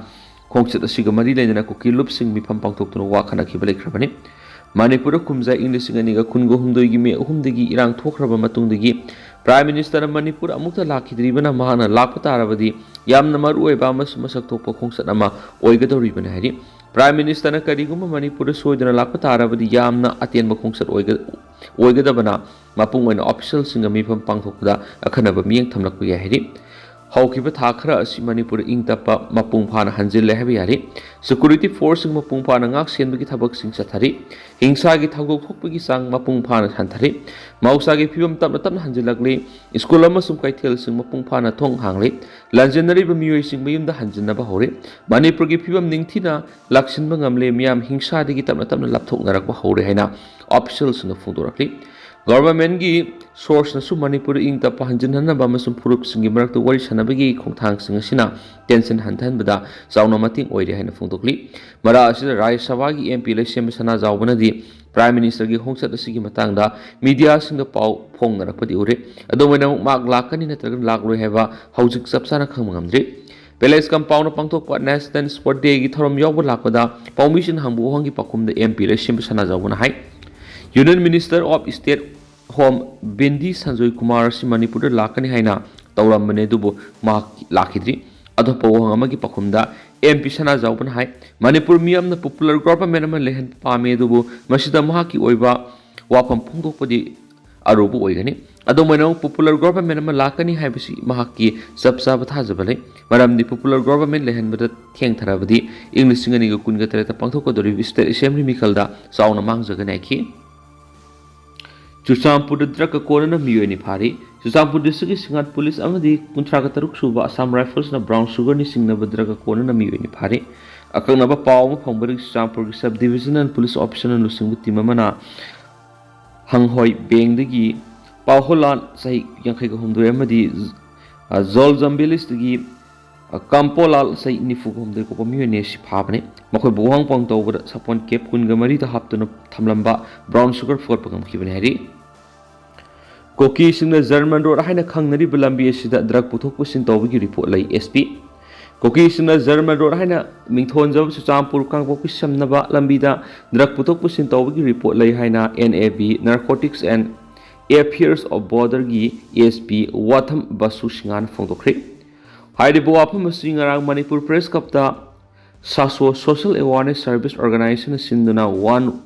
ꯈꯣꯡꯆꯠ ꯑꯁꯤꯒ ꯃꯔꯤ ꯂꯩꯅꯅ ꯀꯨꯀꯤ ꯂꯨꯞꯁꯤꯡ ꯃꯤꯐꯝ ꯄꯥꯡꯊꯣꯛꯇꯨꯅ ꯋꯥ ꯈꯟꯅꯈꯤꯕ ꯂꯩꯈ꯭ꯔꯕꯅꯤ꯫ ꯃꯅꯤꯄꯨꯔꯗ ꯀꯨꯝꯖꯥ ꯏꯪ ꯂꯤꯁꯤꯡ ꯑꯅꯤꯒ ꯀꯨꯟꯒ ꯍꯨꯝꯗꯣꯏꯒꯤ ꯃꯦ ꯑꯍꯨꯝꯗꯒꯤ ꯏꯔꯥꯡ ꯊꯣꯛꯈ꯭ꯔꯕ ꯃꯇꯨꯡꯗꯒꯤ ꯄ꯭ꯔꯥꯏꯝ ꯃꯤꯅꯤꯁꯇꯔꯅ ꯃꯅꯤꯄꯨꯔ ꯑꯃꯨꯛꯇ ꯂꯥꯛꯈꯤꯗ꯭ꯔꯤꯕꯅ ꯃꯍꯥꯛꯅ ꯂꯥꯛꯄ ꯇꯥꯔꯕꯗꯤ ꯌꯥꯝꯅ ꯃꯔꯨꯑꯣꯏꯕ ꯑꯃꯁꯨꯡ ꯃꯁꯛ ꯊꯣꯛꯄ ꯈꯣꯡꯆꯠ ꯑꯃ ꯑꯣꯏꯒꯗꯧꯔꯤꯕꯅꯤ ꯍꯥꯏꯔꯤ꯫ ꯄ꯭ꯔꯥꯏꯝ ꯃꯤꯅꯤꯁꯇꯔꯅ ꯀꯔꯤꯒꯨꯝꯕ ꯃꯅꯤꯄꯨꯔꯗ ꯁꯣꯏꯗꯅ ꯂꯥꯛꯄ ꯇꯥꯔꯕꯗꯤ ꯌꯥꯝꯅ ꯑꯇꯦꯟꯕ ꯈꯣꯡꯆꯠ ꯑꯣꯏꯒ-, ꯑꯣꯏꯒꯗꯕꯅ ꯃꯄꯨꯡ ꯑꯣꯏꯅ ꯑꯣꯐꯤꯁꯤꯌꯦꯜꯁꯤꯡꯒ ꯃꯤꯐꯝ ꯄꯥꯡꯊꯣꯛꯄꯗ ꯑꯈꯟꯅꯕ ꯃꯤꯠꯌꯦꯡ ꯊꯝꯂꯛꯄ ꯌꯥꯏ ꯍꯥꯏꯔꯤ꯫ ꯍꯧꯈꯤꯕ ꯊꯥ ꯈꯔ ꯑꯁꯤ ꯃꯅꯤꯄꯨꯔꯗ ꯏꯪ ꯇꯞꯄ ꯃꯄꯨꯡ ꯐꯥꯅ ꯍꯟꯖꯤꯜꯂꯦ ꯍꯥꯏꯕ ꯌꯥꯔꯤ꯫ ꯁꯦꯀ꯭ꯌꯨꯔꯤꯇꯤ ꯐꯣꯔꯁꯁꯤꯡ ꯃꯄꯨꯡ ꯐꯥꯅ ꯉꯥꯛ ꯁꯦꯟꯕꯒꯤ ꯊꯕꯛꯁꯤꯡ ꯆꯠꯊꯔꯤ꯫ ꯍꯤꯡꯁꯥꯒꯤ ꯊꯧꯗꯣꯛ ꯊꯣꯛꯄꯒꯤ ꯆꯥꯡ ꯃꯄꯨꯡ ꯐꯥꯅ ꯍꯟꯊꯔꯤ꯫ ꯃꯍꯧꯁꯥꯒꯤ ꯐꯤꯕꯝ ꯇꯞꯅ ꯇꯞꯅ ꯍꯟꯖꯤꯜꯂꯛꯂꯤ꯫ ꯁ꯭ꯀꯨꯜ ꯑꯃꯁꯨꯡ ꯀꯩꯊꯦꯜꯁꯤꯡ ꯃꯄꯨꯡ ꯐꯥꯅ ꯊꯣꯡ ꯍꯥꯡꯂꯤ꯫ ꯂꯥꯟꯖꯦꯟꯅꯔꯤꯕ ꯃꯤꯑꯣꯏꯁꯤꯡ ꯃꯌꯨꯝꯗ ꯍꯟꯖꯤꯟꯅꯕ ꯍꯧꯔꯤ꯫ ꯃꯅꯤꯄꯨꯔꯒꯤ ꯐꯤꯕꯝ ꯅꯤꯡꯊꯤꯅ ꯂꯥꯛꯁꯤꯟꯕ ꯉꯝꯂꯦ꯫ ꯃꯤꯌꯥꯝ ꯍꯤꯡꯁꯥꯗꯒꯤ ꯇꯞꯅ ꯇꯞꯅ ꯂꯥꯞꯊꯣꯛꯅꯔꯛꯄ ꯍꯧꯔꯦ ꯍꯥꯏꯅ ꯑꯣꯐꯤꯁꯤꯌꯦꯜꯁꯤꯡꯅ ꯐꯣꯡꯗꯣꯔꯛꯂꯤ꯫ ꯒꯚꯔꯟꯃꯦꯟꯒꯤ ꯁꯣꯔꯁꯅꯁꯨ ꯃꯅꯤꯄꯨꯔꯗ ꯏꯪ ꯇꯞꯄ ꯍꯟꯖꯤꯟꯍꯟꯅꯕ ꯑꯃꯁꯨꯡ ꯐꯨꯔꯨꯞꯁꯤꯡꯒꯤ ꯃꯔꯛꯇ ꯋꯥꯔꯤ ꯁꯥꯟꯅꯕꯒꯤ ꯈꯣꯡꯊꯥꯡꯁꯤꯡ ꯑꯁꯤꯅ ꯇꯦꯟꯁꯟ ꯍꯟꯊꯍꯟꯕꯗ ꯆꯥꯎꯅ ꯃꯇꯦꯡ ꯑꯣꯏꯔꯦ ꯍꯥꯏꯅ ꯐꯣꯡꯗꯣꯛꯂꯤ꯫ ꯃꯔꯛ ꯑꯁꯤꯗ ꯔꯥꯖ꯭ꯌ ꯁꯚꯥꯒꯤ ꯑꯦꯝ ꯄꯤ ꯂꯩꯁꯦꯝꯕ ꯁꯅꯥꯖꯥꯎꯕꯅꯗꯤ ꯄ꯭ꯔꯥꯏꯝ ꯃꯤꯅꯤꯁꯇꯔꯒꯤ ꯈꯣꯡꯆꯠ ꯑꯁꯤꯒꯤ ꯃꯇꯥꯡꯗ ꯃꯤꯗꯤꯌꯥꯁꯤꯡꯗ ꯄꯥꯎ ꯐꯣꯡꯅꯔꯛꯄꯗꯤ ꯎꯔꯦ꯫ ꯑꯗꯨꯝ ꯑꯣꯏꯅꯃꯛ ꯃꯍꯥꯛ ꯂꯥꯛꯀꯅꯤ ꯅꯠꯇ꯭ꯔꯒ ꯂꯥꯛꯂꯣꯏ ꯍꯥꯏꯕ ꯍꯧꯖꯤꯛ ꯆꯞ ꯆꯥꯅ ꯈꯪꯕ ꯉꯝꯗ꯭ꯔꯤ꯫ ꯄꯦꯂꯦꯁ ꯀꯝꯄꯥꯎꯟꯗ ꯄꯥꯡꯊꯣꯛꯄ ꯅꯦꯁꯅꯦꯜ ꯁ꯭ꯄꯣꯔꯠ ꯗꯦꯒꯤ ꯊꯧꯔꯝ ꯌꯥꯎꯕ ꯂꯥꯛꯄꯗ ꯄꯥꯎꯃꯤꯁꯤꯡꯅ ꯍꯪꯕ ꯋꯥꯍꯪꯒꯤ ꯄꯥꯎꯈꯨꯝꯗ ꯑꯦꯝ ꯄꯤ ꯂꯩꯁꯦꯝꯕ ꯁꯅꯥꯖꯥꯎꯕꯅ ꯍꯥꯏ, Union Minister of State Home Bandi Sanjay Kumar ꯑꯁꯤ ꯃꯅꯤꯄꯨꯔꯗ ꯂꯥꯛꯀꯅꯤ ꯍꯥꯏꯅ ꯇꯧꯔꯝꯕꯅꯦ, ꯑꯗꯨꯕꯨ ꯃꯍꯥꯛ ꯂꯥꯛꯈꯤꯗ꯭ꯔꯤ꯫ ꯑꯇꯣꯞꯄ ꯋꯥꯍꯪ ꯑꯃꯒꯤ ꯄꯥꯎꯈꯨꯝꯗ ꯑꯦꯝ ꯄꯤ ꯁꯅꯥꯖꯥꯎꯕꯅ ꯍꯥꯏ, ꯃꯅꯤꯄꯨꯔ ꯃꯤꯌꯥꯝꯅ ꯄꯣꯄꯨꯂꯔ ꯒꯣꯚꯔꯟꯃꯦꯟ ꯑꯃ ꯂꯩꯍꯟꯕ ꯄꯥꯝꯃꯤ, ꯑꯗꯨꯕꯨ ꯃꯁꯤꯗ ꯃꯍꯥꯛꯀꯤ ꯑꯣꯏꯕ ꯋꯥꯐꯝ ꯐꯣꯡꯗꯣꯛꯄꯗꯤ ꯑꯔꯨꯕ ꯑꯣꯏꯒꯅꯤ꯫ ꯑꯗꯨꯝ ꯑꯣꯏꯅꯃꯛ ꯄꯣꯄꯨꯂꯔ ꯒꯣꯚꯔꯟꯃꯦꯟ ꯑꯃ ꯂꯥꯛꯀꯅꯤ ꯍꯥꯏꯕꯁꯤ ꯃꯍꯥꯛꯀꯤ ꯆꯞ ꯆꯥꯕ ꯊꯥꯖꯕ ꯂꯩ꯫ ꯃꯔꯝꯗꯤ ꯄꯣꯄꯨꯂꯔ ꯒꯣꯚꯔꯟꯃꯦꯟ ꯂꯩꯍꯟꯕꯗ ꯊꯦꯡꯊꯔꯕꯗꯤ ꯏꯪ ꯂꯤꯁꯤꯡ ꯑꯅꯤꯒ ꯀꯨꯟꯒ ꯇꯔꯦꯠꯇ ꯄꯥꯡꯊꯣꯛꯀꯗꯧꯔꯤꯕ ꯁ꯭ꯇꯦꯠ ꯑꯦꯁꯦꯝꯕ꯭ꯂꯤ ꯃꯤꯈꯜꯗ ꯆꯥꯎꯅ ꯃꯥꯡꯖꯒꯅꯤ ꯍꯥꯏꯈꯤ꯫ ꯆꯨꯔꯆꯥꯟꯄꯨꯔꯗ ꯗ꯭ꯔꯒꯀ ꯀꯣꯟꯅꯅ ꯃꯤꯑꯣꯏ ꯑꯅꯤ ꯐꯥꯔꯤ꯫ ꯆꯨꯔꯆꯥꯟꯄꯨꯔ ꯗꯤꯁꯇ꯭ꯔꯤꯛꯀꯤ ꯁꯤꯡꯍꯥꯠ ꯄꯨꯂꯤꯁ ꯑꯃꯗꯤ ꯀꯨꯟꯊ꯭ꯔꯥꯒ ꯇꯔꯨꯛ ꯁꯨꯕ ꯑꯁꯥꯝ ꯔꯥꯏꯐꯜꯁꯅ ꯕ꯭ꯔꯥꯎꯟ ꯁꯨꯒꯔꯅꯤ ꯆꯤꯡꯅꯕ ꯗ꯭ꯔꯒꯀ ꯀꯣꯟꯅꯅ ꯃꯤꯑꯣꯏ ꯑꯅꯤ ꯐꯥꯔꯤ꯫ ꯑꯀꯛꯅꯕ ꯄꯥꯎ ꯑꯃ ꯐꯪꯕꯗꯒꯤ ꯆꯨꯔꯆꯥꯟꯄꯨꯔꯒꯤ ꯁꯕ ꯗꯤꯕꯤꯖꯅꯦꯜ ꯄꯨꯂꯤꯁ ꯑꯣꯐꯤꯁꯔꯅ ꯂꯨꯆꯤꯡꯕ ꯇꯤꯝ ꯑꯃꯅ ꯍꯪꯍꯣꯏ ꯕꯦꯡꯗꯒꯤ ꯄꯥꯎꯍꯣꯂꯥꯜ ꯆꯍꯤ ꯌꯥꯡꯈꯩꯒ ꯍꯨꯝꯗꯣꯏ ꯑꯃꯗꯤ, ꯑ, ꯖꯣꯜꯖꯝꯕꯦꯂꯤꯁꯇꯒꯤ, ꯑ, ꯀꯥꯝꯄꯣꯂꯥꯜ ꯆꯍꯤ ꯅꯤꯐꯨꯒ ꯍꯨꯝꯗꯣꯏ ꯀꯣꯛꯄ ꯃꯤꯑꯣꯏ ꯑꯅꯤ ꯑꯁꯤ ꯐꯥꯕꯅꯤ꯫ ꯃꯈꯣꯏꯕꯨ ꯋꯥꯍꯪ ꯄꯥꯎ ꯇꯧꯕꯗ ꯁꯥꯄꯣꯟ ꯀꯦꯞ ꯀꯨꯟꯒ ꯃꯔꯤꯗ ꯍꯥꯞꯇꯨꯅ ꯊꯝꯂꯝꯕ ꯕ꯭ꯔꯥꯎꯟ ꯁꯨꯒꯔ ꯐꯨꯒꯠꯄ ꯉꯝꯈꯤꯕꯅꯤ ꯍꯥꯏꯔꯤ꯫ ꯀꯨꯀꯤꯁꯤꯡꯅ ꯖꯔꯃꯟ ꯔꯣꯗ ꯍꯥꯏꯅ ꯈꯪꯅꯔꯤꯕ ꯂꯝꯕꯤ ꯑꯁꯤꯗ ꯗ꯭ꯔꯒ ꯄꯨꯊꯣꯛ ꯄꯨꯁꯤꯟ ꯇꯧꯕꯒꯤ ꯔꯤꯄꯣꯔꯠ ꯂꯩ, ꯑꯦꯁ ꯄꯤ꯫ ꯀꯨꯀꯤꯁꯤꯡꯅ ꯖꯔꯃꯟ ꯔꯣꯗ ꯍꯥꯏꯅ ꯃꯤꯡꯊꯣꯟꯖꯕ ꯆꯨꯔꯆꯥꯟꯄꯨꯔ ꯀꯥꯡꯄꯣꯛꯄꯤ ꯁꯝꯅꯕ ꯂꯝꯕꯤꯗ ꯗ꯭ꯔꯒ ꯄꯨꯊꯣꯛ ꯄꯨꯁꯤꯟ ꯇꯧꯕꯒꯤ ꯔꯤꯄꯣꯔꯠ ꯂꯩ ꯍꯥꯏꯅ N A B, Narcotics and Affairs of Border ꯒꯤ ꯑꯦꯁ ꯄꯤ ꯋꯥꯊꯝ ꯕꯁꯨ ꯁꯤꯡꯍꯥꯅ ꯐꯣꯡꯗꯣꯛꯈ꯭ꯔꯦ꯫ ꯍꯥꯏꯔꯤꯕ ꯋꯥꯐꯝ ꯑꯁꯤ ꯉꯔꯥꯡ ꯃꯅꯤꯄꯨꯔ ꯄ꯭ꯔꯦꯁ ꯀ꯭ꯂꯕꯇ ꯁꯥꯁꯣ Social Awareness Service Organization ꯅ ꯁꯤꯟꯗꯨꯅ One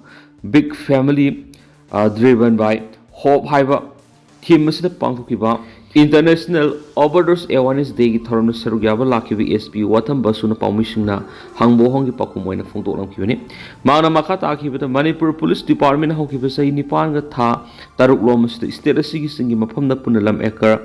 Big Family, ꯑ, Driven by Hope ꯍꯥꯏꯕ ꯊꯤꯝ ꯑꯁꯤꯗ ꯄꯥꯡꯊꯣꯛꯈꯤꯕ ꯏꯟꯇꯔꯅꯦꯁꯅꯦꯜ ꯑꯣꯚꯔꯗꯣꯁ ꯑꯦꯋꯥꯔꯅꯦꯁ ꯗꯦꯒꯤ ꯊꯧꯔꯝꯗ ꯁꯔꯨꯛ ꯌꯥꯕ ꯂꯥꯛꯈꯤꯕ ꯑꯦꯁ ꯄꯤ ꯋꯥꯊꯝ ꯕꯁꯨꯅ ꯄꯥꯎꯃꯤꯁꯤꯡꯅ ꯍꯪꯕ ꯋꯥꯍꯪꯒꯤ ꯄꯥꯎꯈꯨꯝ ꯑꯣꯏꯅ ꯐꯣꯡꯗꯣꯛꯂꯝꯈꯤꯕꯅꯤ꯫ ꯃꯍꯥꯛꯅ ꯃꯈꯥ ꯇꯥꯈꯤꯕꯗ, ꯃꯅꯤꯄꯨꯔ ꯄꯨꯂꯤꯁ ꯗꯤꯄꯥꯔꯠꯃꯦꯟꯅ ꯍꯧꯈꯤꯕ ꯆꯍꯤ ꯅꯤꯄꯥꯟꯒ ꯊꯥ ꯇꯔꯨꯛ ꯂꯣꯝ ꯑꯁꯤꯗ ꯁ꯭ꯇꯦꯠ ꯑꯁꯤꯒꯤ ꯆꯤꯡꯒꯤ ꯃꯐꯝꯗ ꯄꯨꯟꯅ ꯂꯝ ꯑꯦꯀꯔ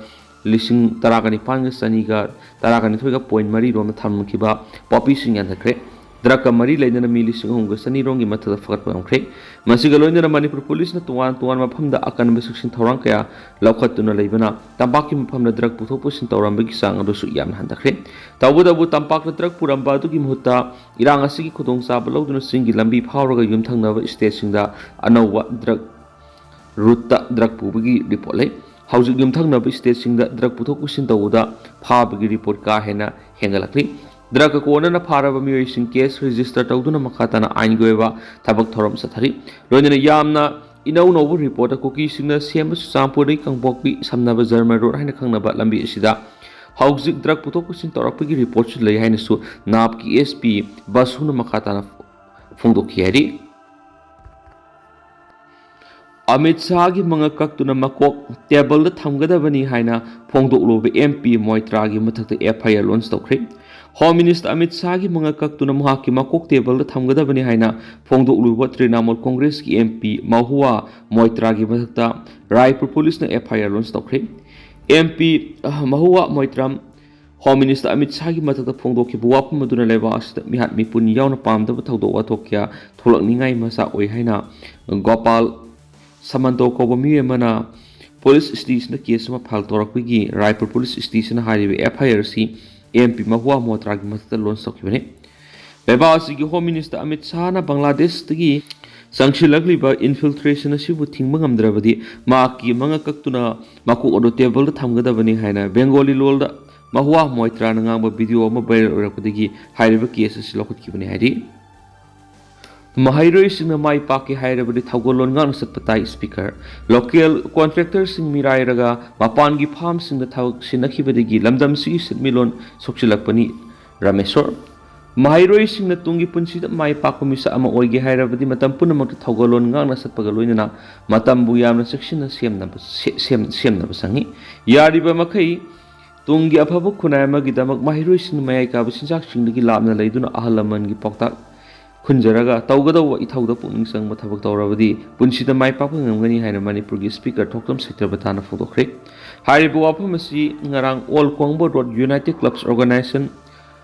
ꯂꯤꯁꯤꯡ ꯇꯔꯥꯒ ꯅꯤꯄꯥꯟꯒ ꯆꯅꯤꯒ ꯇꯔꯥꯒ ꯅꯤꯊꯣꯏꯒ ꯄꯣꯏꯟ ꯃꯔꯤ ꯔꯣꯝꯗ ꯊꯝꯂꯝꯈꯤꯕ ꯄꯣꯄꯤꯁꯤꯡ ꯌꯥꯟꯊꯠꯈ꯭ꯔꯦ꯫ ꯗ꯭ꯔꯒꯀ ꯃꯔꯤ ꯂꯩꯅꯅ ꯃꯤ ꯂꯤꯁꯤꯡ ꯑꯍꯨꯝꯒ ꯆꯅꯤ ꯔꯣꯝꯒꯤ ꯃꯊꯛꯇ ꯐꯒꯠꯄ ꯉꯝꯈ꯭ꯔꯦ꯫ ꯃꯁꯤꯒ ꯂꯣꯏꯅꯅ ꯃꯅꯤꯄꯨꯔ ꯄꯨꯂꯤꯁꯅ ꯇꯣꯉꯥꯟ ꯇꯣꯉꯥꯟꯕ ꯃꯐꯝꯗ ꯑꯀꯟꯕ ꯆꯦꯛꯁꯤꯟ ꯊꯧꯔꯥꯡ ꯀꯌꯥ ꯂꯧꯈꯠꯇꯨꯅ ꯂꯩꯕꯅ ꯇꯝꯄꯥꯛꯀꯤ ꯃꯐꯝꯗ ꯗ꯭ꯔꯒ ꯄꯨꯊꯣꯛ ꯄꯨꯁꯤꯟ ꯇꯧꯔꯝꯕꯒꯤ ꯆꯥꯡ ꯑꯗꯨꯁꯨ ꯌꯥꯝꯅ ꯍꯟꯊꯈ꯭ꯔꯦ꯫ ꯇꯧꯕꯇꯕꯨ ꯇꯝꯄꯥꯛꯇ ꯗ꯭ꯔꯒ ꯄꯨꯔꯝꯕ ꯑꯗꯨꯒꯤ ꯃꯍꯨꯠꯇ ꯏꯔꯥꯡ ꯑꯁꯤꯒꯤ ꯈꯨꯗꯣꯡꯆꯥꯕ ꯂꯧꯗꯨꯅ ꯆꯤꯡꯒꯤ ꯂꯝꯕꯤ ꯐꯥꯎꯔꯒ ꯌꯨꯝꯊꯪꯅꯕ ꯁ꯭ꯇꯦꯠꯁꯤꯡꯗ ꯑꯅꯧꯕ ꯗ꯭ꯔꯒ ꯔꯨꯠꯇ ꯗ꯭ꯔꯒ ꯄꯨꯕꯒꯤ ꯔꯤꯄꯣꯔꯠ ꯂꯩ꯫ ꯍꯧꯖꯤꯛ ꯌꯨꯝꯊꯪꯅꯕ ꯁ꯭ꯇꯦꯠꯁꯤꯡꯗ ꯗ꯭ꯔꯒ ꯄꯨꯊꯣꯛ ꯄꯨꯁꯤꯟ ꯇꯧꯕꯗ ꯐꯥꯕꯒꯤ ꯔꯤꯄꯣꯔꯠ ꯀꯥ ꯍꯦꯟꯅ ꯍꯦꯟꯒꯠꯂꯛꯂꯤ꯫ ꯗ꯭ꯔꯒꯀ ꯀꯣꯟꯅꯅ ꯐꯥꯔꯕ ꯃꯤꯑꯣꯏꯁꯤꯡ ꯀꯦꯁ ꯔꯦꯖꯤꯁꯇꯔ ꯇꯧꯗꯨꯅ ꯃꯈꯥ ꯇꯥꯅ ꯑꯥꯏꯟꯒꯤ ꯑꯣꯏꯕ ꯊꯕꯛ ꯊꯧꯔꯝ ꯆꯠꯊꯔꯤ꯫ ꯂꯣꯏꯅꯅ ꯌꯥꯝꯅ ꯏꯅꯧ ꯅꯧꯕ ꯔꯤꯄꯣꯔꯠꯇ ꯀꯨꯀꯤꯁꯤꯡꯅ ꯁꯦꯝꯕ ꯆꯨꯔꯆꯥꯟꯄꯨꯔꯗꯒꯤ ꯀꯥꯡꯄꯣꯛꯄꯤ ꯁꯝꯅꯕ ꯖꯔꯃꯟ ꯔꯣꯗ ꯍꯥꯏꯅ ꯈꯪꯅꯕ ꯂꯝꯕꯤ ꯑꯁꯤꯗ ꯍꯧꯖꯤꯛ ꯗ꯭ꯔꯒ ꯄꯨꯊꯣꯛ ꯄꯨꯁꯤꯟ ꯇꯧꯔꯛꯄꯒꯤ ꯔꯤꯄꯣꯔꯠꯁꯨ ꯂꯩ ꯍꯥꯏꯅꯁꯨ ꯅꯥꯞꯀꯤ ꯑꯦꯁ ꯄꯤ ꯕꯁꯨꯅ ꯃꯈꯥ ꯇꯥꯅ ꯐꯣꯡꯗꯣꯛꯈꯤ ꯍꯥꯏꯔꯤ꯫ ꯑꯃꯤꯠ ꯁꯥꯍꯒꯤ ꯃꯉꯛ ꯀꯛꯇꯨꯅ ꯃꯀꯣꯛ ꯇꯦꯕꯜꯗ ꯊꯝꯒꯗꯕꯅꯤ ꯍꯥꯏꯅ ꯐꯣꯡꯗꯣꯛꯂꯨꯕ ꯑꯦꯝ ꯄꯤ ꯃꯣꯏꯇ꯭ꯔꯥꯒꯤ ꯃꯊꯛꯇ ꯑꯦꯐ ꯑꯥꯏ ꯑꯥꯔ ꯂꯣꯟꯆ ꯇꯧꯈ꯭ꯔꯦ꯫ ꯍꯣꯝ ꯃꯤꯅꯤꯁꯇꯔ ꯑꯃꯤꯠ ꯁꯥꯍꯒꯤ ꯃꯉꯛ ꯀꯛꯇꯨꯅ ꯃꯍꯥꯛꯀꯤ ꯃꯀꯣꯛ ꯇꯦꯕꯜꯗ ꯊꯝꯒꯗꯕꯅꯤ ꯍꯥꯏꯅ ꯐꯣꯡꯗꯣꯛꯂꯨꯕ ꯇ꯭ꯔꯤꯅꯥꯃꯨꯜ ꯀꯣꯡꯒ꯭ꯔꯦꯁꯀꯤ ꯑꯦꯝ ꯄꯤ ꯃꯍꯨꯋꯥ ꯃꯣꯏꯇ꯭ꯔꯥꯒꯤ ꯃꯊꯛꯇ ꯔꯥꯏꯄꯨꯔ ꯄꯨꯂꯤꯁꯅ ꯑꯦꯐ ꯑꯥꯏ ꯑꯥꯔ ꯂꯣꯟꯆ ꯇꯧꯈ꯭ꯔꯦ꯫ ꯑꯦꯝ ꯄꯤ ꯃꯍꯨꯋꯥ ꯃꯣꯏꯇ꯭ꯔꯥꯝ ꯍꯣꯝ ꯃꯤꯅꯤꯁꯇꯔ ꯑꯃꯤꯠ ꯁꯥꯍꯒꯤ ꯃꯊꯛꯇ ꯐꯣꯡꯗꯣꯛꯈꯤꯕ ꯋꯥꯐꯝ ꯑꯗꯨꯅ ꯂꯩꯕꯥꯛ ꯑꯁꯤꯗ ꯃꯤꯍꯥꯠ ꯃꯤꯄꯨꯟ ꯌꯥꯎꯅ ꯄꯥꯝꯗꯕ ꯊꯧꯗꯣꯛ ꯋꯥꯊꯣꯛ ꯀꯌꯥ ꯊꯣꯛꯂꯛꯅꯤꯡꯉꯥꯏ ꯃꯆꯥꯛ ꯑꯣꯏ ꯍꯥꯏꯅ ꯒꯣꯄꯥꯜ ꯁꯃꯟꯇꯣ ꯀꯧꯕ ꯃꯤꯑꯣꯏ ꯑꯃꯅ ꯄꯨꯂꯤꯁ ꯁ꯭ꯇꯦꯁꯟꯗ ꯀꯦꯁ ꯑꯃ ꯐꯥꯏꯜ ꯇꯧꯔꯛꯄꯒꯤ ꯔꯥꯏꯄꯨꯔ ꯄꯨꯂꯤꯁ ꯁ꯭ꯇꯦꯁꯟꯅ ꯍꯥꯏꯔꯤꯕ ꯑꯦꯐ ꯑꯥꯏ ꯑꯥꯔ ꯑꯁꯤ ꯑꯦꯝ ꯄꯤ ꯃꯍꯨꯋꯥ ꯃꯣꯇ꯭ꯔꯥꯒꯤ ꯃꯊꯛꯇ ꯂꯣꯟꯆ ꯇꯧꯈꯤꯕꯅꯤ꯫ ꯂꯩꯕꯥꯛ ꯑꯁꯤꯒꯤ ꯍꯣꯝ ꯃꯤꯅꯤꯁꯇꯔ ꯑꯃꯤꯠ ꯁꯥꯍꯅ ꯕꯪꯒ꯭ꯂꯥꯗꯦꯁꯇꯒꯤ ꯆꯪꯁꯤꯜꯂꯛꯂꯤꯕ ꯏꯟꯐꯤꯜꯇ꯭ꯔꯦꯁꯟ ꯑꯁꯤꯕꯨ ꯊꯤꯡꯕ ꯉꯝꯗ꯭ꯔꯕꯗꯤ ꯃꯍꯥꯛꯀꯤ ꯃꯉꯛ ꯀꯛꯇꯨꯅ ꯃꯀꯣꯛ ꯑꯗꯨ ꯇꯦꯕꯜꯗ ꯊꯝꯒꯗꯕꯅꯤ ꯍꯥꯏꯅ ꯕꯦꯡꯒꯣꯂꯤ ꯂꯣꯜꯗ ꯃꯍꯨꯋꯥ ꯃꯣꯏꯇ꯭ꯔꯥꯅ ꯉꯥꯡꯕ ꯚꯤꯗꯤꯑꯣ ꯑꯃ ꯚꯥꯏꯔꯦꯜ ꯑꯣꯏꯔꯛꯄꯗꯒꯤ ꯍꯥꯏꯔꯤꯕ ꯀꯦꯁ ꯑꯁꯤ ꯂꯧꯈꯠꯈꯤꯕꯅꯤ ꯍꯥꯏꯔꯤ꯫ ꯃꯍꯩꯔꯣꯏꯁꯤꯡꯅ ꯃꯥꯏ ꯄꯥꯛꯀꯦ ꯍꯥꯏꯔꯕꯗꯤ ꯊꯧꯒꯜꯂꯣꯟ ꯉꯥꯛꯅ ꯆꯠꯄ ꯇꯥꯏ, ꯁ꯭ꯄꯤꯀꯔ꯫ ꯂꯣꯀꯦꯜ ꯀꯣꯟꯇ꯭ꯔꯦꯛꯇꯔꯁꯤꯡ ꯃꯤꯔꯥꯏꯔꯒ ꯃꯄꯥꯟꯒꯤ ꯐꯥꯔꯝꯁꯤꯡꯗ ꯊꯕꯛ ꯁꯤꯟꯅꯈꯤꯕꯗꯒꯤ ꯂꯝꯗꯝꯁꯤꯒꯤ ꯁꯦꯟꯃꯤꯠꯂꯣꯟ ꯁꯣꯛꯆꯤꯜꯂꯛꯄꯅꯤ, ꯔꯥꯃꯦꯁꯣꯔ꯫ ꯃꯍꯩꯔꯣꯏꯁꯤꯡꯅ ꯇꯨꯡꯒꯤ ꯄꯨꯟꯁꯤꯗ ꯃꯥꯏ ꯄꯥꯛꯄ ꯃꯤꯁꯛ ꯑꯃ ꯑꯣꯏꯒꯦ ꯍꯥꯏꯔꯕꯗꯤ ꯃꯇꯝ ꯄꯨꯝꯅꯃꯛꯇ ꯊꯧꯒꯜꯂꯣꯟ ꯉꯥꯛꯅ ꯆꯠꯄꯒ ꯂꯣꯏꯅꯅ ꯃꯇꯝꯕꯨ ꯌꯥꯝꯅ ꯆꯦꯛꯁꯤꯟꯅ ꯁꯦꯝꯅꯕ, ꯁꯦ-, ꯁꯦꯝ-, ꯁꯦꯝꯅꯕ ꯆꯪꯏ꯫ ꯌꯥꯔꯤꯕ ꯃꯈꯩ ꯇꯨꯡꯒꯤ ꯑꯐꯕ ꯈꯨꯟꯅꯥꯏ ꯑꯃꯒꯤꯗꯃꯛ ꯃꯍꯩꯔꯣꯏꯁꯤꯡꯅ ꯃꯌꯥꯏ ꯀꯥꯕ ꯆꯤꯟꯖꯥꯛꯁꯤꯡꯗꯒꯤ ꯂꯥꯞꯅ ꯂꯩꯗꯨꯅ ꯑꯍꯜ ꯂꯃꯟꯒꯤ ꯄꯥꯎꯇꯥꯛ ꯈꯨꯟꯖꯔꯒ ꯇꯧꯒꯗꯧꯕ ꯏꯊꯧꯗ ꯄꯨꯛꯅꯤꯡ ꯆꯪꯕ ꯊꯕꯛ ꯇꯧꯔꯕꯗꯤ ꯄꯨꯟꯁꯤꯗ ꯃꯥꯏ ꯄꯥꯛꯄ ꯉꯝꯒꯅꯤ ꯍꯥꯏꯅ ꯃꯅꯤꯄꯨꯔꯒꯤ ꯁ꯭ꯄꯤꯀꯔ ꯊꯣꯛꯆꯣꯝ ꯁꯇ꯭ꯌꯕ꯭ꯔꯇꯥꯅ ꯐꯣꯡꯗꯣꯛꯈ꯭ꯔꯦ꯫ ꯍꯥꯏꯔꯤꯕ ꯋꯥꯐꯝ ꯑꯁꯤ ꯉꯔꯥꯡ ꯑꯣꯜ ꯀꯣꯡꯕ ꯔꯣꯗ ꯌꯨꯅꯥꯏꯇꯦꯗ ꯀ꯭ꯂꯕꯁ ꯑꯣꯔꯒꯅꯥꯏꯖꯦꯁꯟ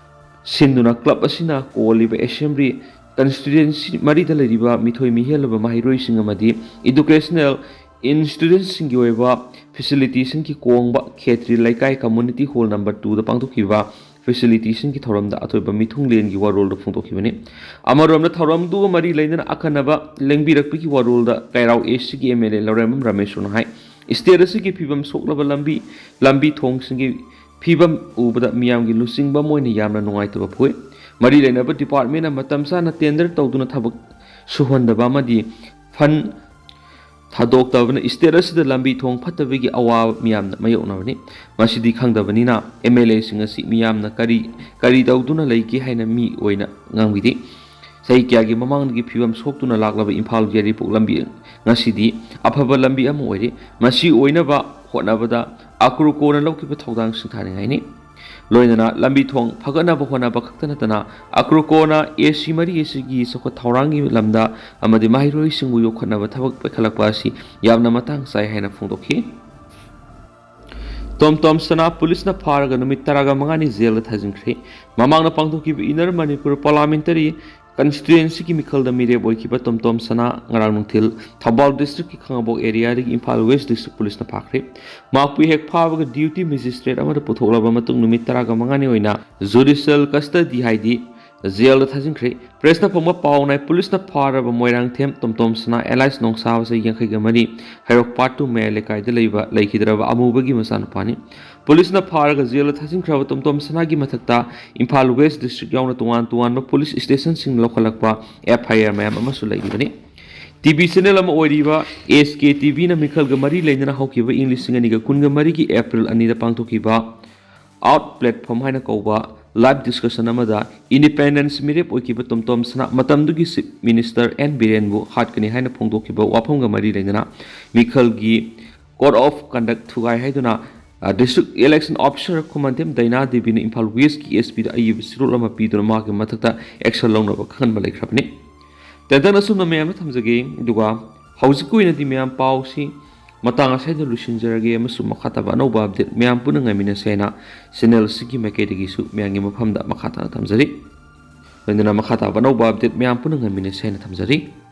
ꯁꯤꯟꯗꯨꯅ club ꯑꯁꯤꯅ ꯀꯣꯜꯂꯤꯕ assembly constituency ꯃꯔꯤꯗ ꯂꯩꯔꯤꯕ ꯃꯤꯊꯣꯏ ꯃꯤꯍꯦꯜꯂꯕ ꯃꯍꯩꯔꯣꯏꯁꯤꯡ ꯑꯃꯗꯤ educational institutionꯁꯤꯡꯒꯤ ꯑꯣꯏꯕ facilitiesꯁꯤꯡꯒꯤ ꯀꯣꯡꯕ ꯈꯦꯇ꯭ꯔꯤ ꯂꯩꯀꯥꯏ community hall number twoꯗ ꯄꯥꯡꯊꯣꯛꯈꯤꯕ facilitiesꯁꯤꯡꯒꯤ ꯊꯧꯔꯝꯗ ꯑꯊꯣꯏꯕ ꯃꯤꯊꯨꯡꯂꯦꯟꯒꯤ ꯋꯥꯔꯣꯜꯗ ꯐꯣꯡꯗꯣꯛꯈꯤꯕꯅꯤ꯫ ꯑꯃꯔꯣꯝꯗ ꯊꯧꯔꯝꯗꯨꯒ ꯃꯔꯤ ꯂꯩꯅꯅ ꯑꯈꯟꯅꯕ ꯂꯦꯡꯕꯤꯔꯛꯄꯒꯤ ꯋꯥꯔꯣꯜꯗ ꯀꯩꯔꯥꯎ ꯑꯦꯁꯤꯒꯤ MLA ꯂꯧꯔꯦꯝꯕꯝ ꯔꯥꯃꯦꯁꯣꯔꯅ ꯍꯥꯏ, state ꯑꯁꯤꯒꯤ ꯐꯤꯕꯝ ꯁꯣꯛꯂꯕ ꯂꯝꯕꯤ, ꯂꯝꯕꯤ ꯊꯣꯡꯁꯤꯡꯒꯤ ꯐꯤꯕꯝ ꯎꯕꯗ ꯃꯤꯌꯥꯝꯒꯤ ꯂꯨꯆꯤꯡꯕ ꯑꯃ ꯑꯣꯏꯅ ꯌꯥꯝꯅ ꯅꯨꯡꯉꯥꯏꯇꯕ ꯐꯥꯎꯏ꯫ ꯃꯔꯤ ꯂꯩꯅꯕ departmentꯅ ꯃꯇꯝ ꯆꯥꯅ tender ꯇꯧꯗꯨꯅ ꯊꯕꯛ ꯁꯨꯍꯟꯗꯕ ꯑꯃꯗꯤ fund ꯊꯥꯗꯣꯛꯇꯕꯅ state ꯑꯁꯤꯗ ꯂꯝꯕꯤ ꯊꯣꯡ ꯐꯠꯇꯕꯒꯤ ꯑꯋꯥꯕ ꯃꯤꯌꯥꯝꯅ ꯃꯥꯌꯣꯛꯅꯕꯅꯤ꯫ ꯃꯁꯤꯗꯤ ꯈꯪꯗꯕꯅꯤꯅ MLAꯁꯤꯡ ꯑꯁꯤ ꯃꯤꯌꯥꯝꯅ ꯀꯔꯤ, ꯀꯔꯤ ꯇꯧꯗꯨꯅ ꯂꯩꯒꯦ ꯍꯥꯏꯅ ꯃꯤ ꯑꯣꯏꯅ ꯉꯥꯡꯕꯤꯗꯦ꯫ ꯆꯍꯤ ꯀꯌꯥꯒꯤ ꯃꯃꯥꯡꯗꯒꯤ ꯐꯤꯕꯝ ꯁꯣꯛꯇꯨꯅ ꯂꯥꯛꯂꯕ ꯏꯝꯐꯥꯜ ꯌꯥꯏꯔꯤꯄꯣꯛ ꯂꯝꯕꯤ ꯉꯁꯤꯗꯤ ꯑꯐꯕ ꯂꯝꯕꯤ ꯑꯃ ꯑꯣꯏꯔꯦ꯫ ꯃꯁꯤ ꯑꯣꯏꯅꯕ ꯍꯣꯠꯅꯕꯗ ꯑꯀ꯭ꯔꯨꯀꯣꯅ ꯂꯧꯈꯤꯕ ꯊꯧꯗꯥꯡ ꯁꯤꯡꯊꯥꯅꯤꯡꯉꯥꯏꯅꯤ꯫ ꯂꯣꯏꯅꯅ ꯂꯝꯕꯤ ꯊꯣꯡ ꯐꯒꯠꯅꯕ ꯍꯣꯠꯅꯕ ꯈꯛꯇ ꯅꯠꯇꯅ ꯑꯀ꯭ꯔꯨꯀꯣꯅ AC ꯃꯔꯤ ꯑꯁꯤꯒꯤ ꯆꯥꯎꯈꯠ ꯊꯧꯔꯥꯡꯒꯤ ꯂꯝꯗ ꯑꯃꯗꯤ ꯃꯍꯩꯔꯣꯏꯁꯤꯡꯕꯨ ꯌꯣꯛꯈꯠꯅꯕ ꯊꯕꯛ ꯄꯥꯏꯈꯠꯂꯛꯄ ꯑꯁꯤ ꯌꯥꯝꯅ ꯃꯇꯥꯡ ꯆꯥꯏ ꯍꯥꯏꯅ ꯐꯣꯡꯗꯣꯛꯈꯤ꯫ ꯇꯣꯝ ꯇꯣꯝ ꯁꯅꯥ ꯄꯨꯂꯤꯁꯅ ꯐꯥꯔꯒ ꯅꯨꯃꯤꯠ ꯇꯔꯥꯒ ꯃꯉꯥꯅꯤ ꯖꯦꯜꯗ ꯊꯥꯖꯤꯟꯈ꯭ꯔꯦ꯫ ꯃꯃꯥꯡꯗ ꯄꯥꯡꯊꯣꯛꯈꯤꯕ Inner Manipur Parliamentary Constituencyꯒꯤ ꯃꯤꯈꯜꯗ ꯃꯤꯔꯦꯞ ꯑꯣꯏꯈꯤꯕ ꯇꯣꯝ ꯇꯣꯝ ꯁꯅꯥ ꯉꯔꯥꯡ ꯅꯨꯡꯊꯤꯜ ꯊꯧꯕꯥꯜ districtꯀꯤ ꯈꯥꯉꯕꯣꯛ areaꯗꯒꯤ ꯏꯝꯐꯥꯜ West District ꯄꯨꯂꯤꯁꯅ ꯐꯥꯈ꯭ꯔꯦ꯫ ꯃꯍꯥꯛꯄꯨ ꯍꯦꯛ ꯐꯥꯕꯒ duty magistrate ꯑꯃꯗ ꯄꯨꯊꯣꯛꯂꯕ ꯃꯇꯨꯡ ꯅꯨꯃꯤꯠ ꯇꯔꯥꯒ ꯃꯉꯥꯅꯤ ꯑꯣꯏꯅ judicial custody ꯍꯥꯏꯗꯤ ꯖꯦꯜꯗ ꯊꯥꯖꯤꯟꯈ꯭ꯔꯦ꯫ Pressꯅ ꯐꯪꯕ ꯄꯥꯎꯅ ꯍꯥꯏ, ꯄꯨꯂꯤꯁꯅ ꯐꯥꯔꯕ ꯃꯣꯏꯔꯥꯡꯊꯦꯝ ꯇꯣꯝꯇꯣꯝ ꯁꯅꯥ alias ꯅꯣꯡꯁꯥꯕ ꯆꯍꯤ ꯌꯥꯡꯈꯩꯒ ꯃꯔꯤ, ꯍꯩꯔꯣꯛ part two ꯃꯌꯥꯏ ꯂꯩꯀꯥꯏꯗ ꯂꯩꯕ ꯂꯩꯈꯤꯗ꯭ꯔꯕ ꯑꯃꯨꯕꯒꯤ ꯃꯆꯥꯅꯨꯄꯥꯅꯤ꯫ ꯄꯨꯂꯤꯁꯅ ꯐꯥꯔꯒ ꯖꯦꯜꯗ ꯊꯥꯖꯤꯟꯈ꯭ꯔꯕ ꯇꯣꯝꯇꯣꯝ ꯁꯅꯥꯒꯤ ꯃꯊꯛꯇ ꯏꯝꯐꯥꯜ West District ꯌꯥꯎꯅ ꯇꯣꯉꯥꯟ ꯇꯣꯉꯥꯟꯕ ꯄꯨꯂꯤꯁ stationꯁꯤꯡꯅ ꯂꯧꯈꯠꯂꯛꯄ FIR ꯃꯌꯥꯝ ꯑꯃꯁꯨ ꯂꯩꯔꯤꯕꯅꯤ꯫ TV channel ꯑꯃ ꯑꯣꯏꯔꯤꯕ SKTVꯅ ꯃꯤꯈꯜꯒ ꯃꯔꯤ ꯂꯩꯅꯅ ꯍꯧꯈꯤꯕ ꯏꯪ ꯂꯤꯁꯤꯡ ꯑꯅꯤꯒ ꯀꯨꯟꯒ ꯃꯔꯤꯒꯤ April ꯑꯅꯤꯗ ꯄꯥꯡꯊꯣꯛꯈꯤꯕ Out Platform ꯍꯥꯏꯅ ꯀꯧꯕ live discussion ꯑꯃꯗ independence ꯃꯤꯔꯦꯞ ꯑꯣꯏꯈꯤꯕ ꯇꯣꯝꯇꯣꯝ ꯁꯅꯥ ꯃꯇꯝꯗꯨꯒꯤ Chief Minister N ꯕꯤꯔꯦꯟꯕꯨ ꯍꯥꯠꯀꯅꯤ ꯍꯥꯏꯅ ꯐꯣꯡꯗꯣꯛꯈꯤꯕ ꯋꯥꯐꯝꯒ ꯃꯔꯤ ꯂꯩꯅꯅ ꯃꯤꯈꯜꯒꯤ Code of Conduct ꯊꯨꯒꯥꯏ ꯍꯥꯏꯗꯨꯅ, ꯑ, District Election Officer ꯈꯨꯃꯟꯊꯦꯝ ꯗꯥꯏꯅꯥ ꯗꯦꯕꯤꯅ ꯏꯝꯐꯥꯜ Westꯀꯤ SPꯗ ꯑꯏꯕ ꯆꯦꯔꯣꯜ ꯑꯃ ꯄꯤꯗꯨꯅ ꯃꯍꯥꯛꯀꯤ ꯃꯊꯛꯇ action ꯂꯧꯅꯕ ꯈꯪꯍꯟꯕ ꯂꯩꯈ꯭ꯔꯕꯅꯤ꯫ ꯇꯦꯟꯇꯛꯅ ꯑꯁꯨꯝꯅ ꯃꯌꯥꯝꯗ ꯊꯝꯖꯒꯦ꯫ ꯑꯗꯨꯒ ꯍꯧꯖꯤꯛꯀꯤ ꯑꯣꯏꯅꯗꯤ ꯃꯌꯥꯝ ꯄꯥꯎꯁꯤ ꯃꯇꯥꯡ ꯑꯁꯤꯗ ꯂꯣꯏꯁꯤꯟꯖꯔꯒꯦ ꯑꯃꯁꯨꯡ ꯃꯈꯥ ꯇꯥꯕ ꯑꯅꯧꯕ update ꯃꯌꯥꯝ ꯄꯨꯟꯅ ꯉꯥꯏꯃꯤꯟꯅꯁꯦ ꯍꯥꯏꯅ channel ꯑꯁꯤꯒꯤ ꯃꯥꯏꯀꯩꯗꯒꯤꯁꯨ ꯃꯌꯥꯝꯒꯤ ꯃꯐꯝꯗ ꯃꯈꯥ ꯇꯥꯅ ꯊꯝꯖꯔꯤ꯫ ꯂꯣꯏꯅꯅ ꯃꯈꯥ ꯇꯥꯕ ꯑꯅꯧꯕ update ꯃꯌꯥꯝ ꯄꯨꯟꯅ ꯉꯥꯏꯃꯤꯟꯅꯁꯦ ꯍꯥꯏꯅ ꯊꯝꯖꯔꯤ꯫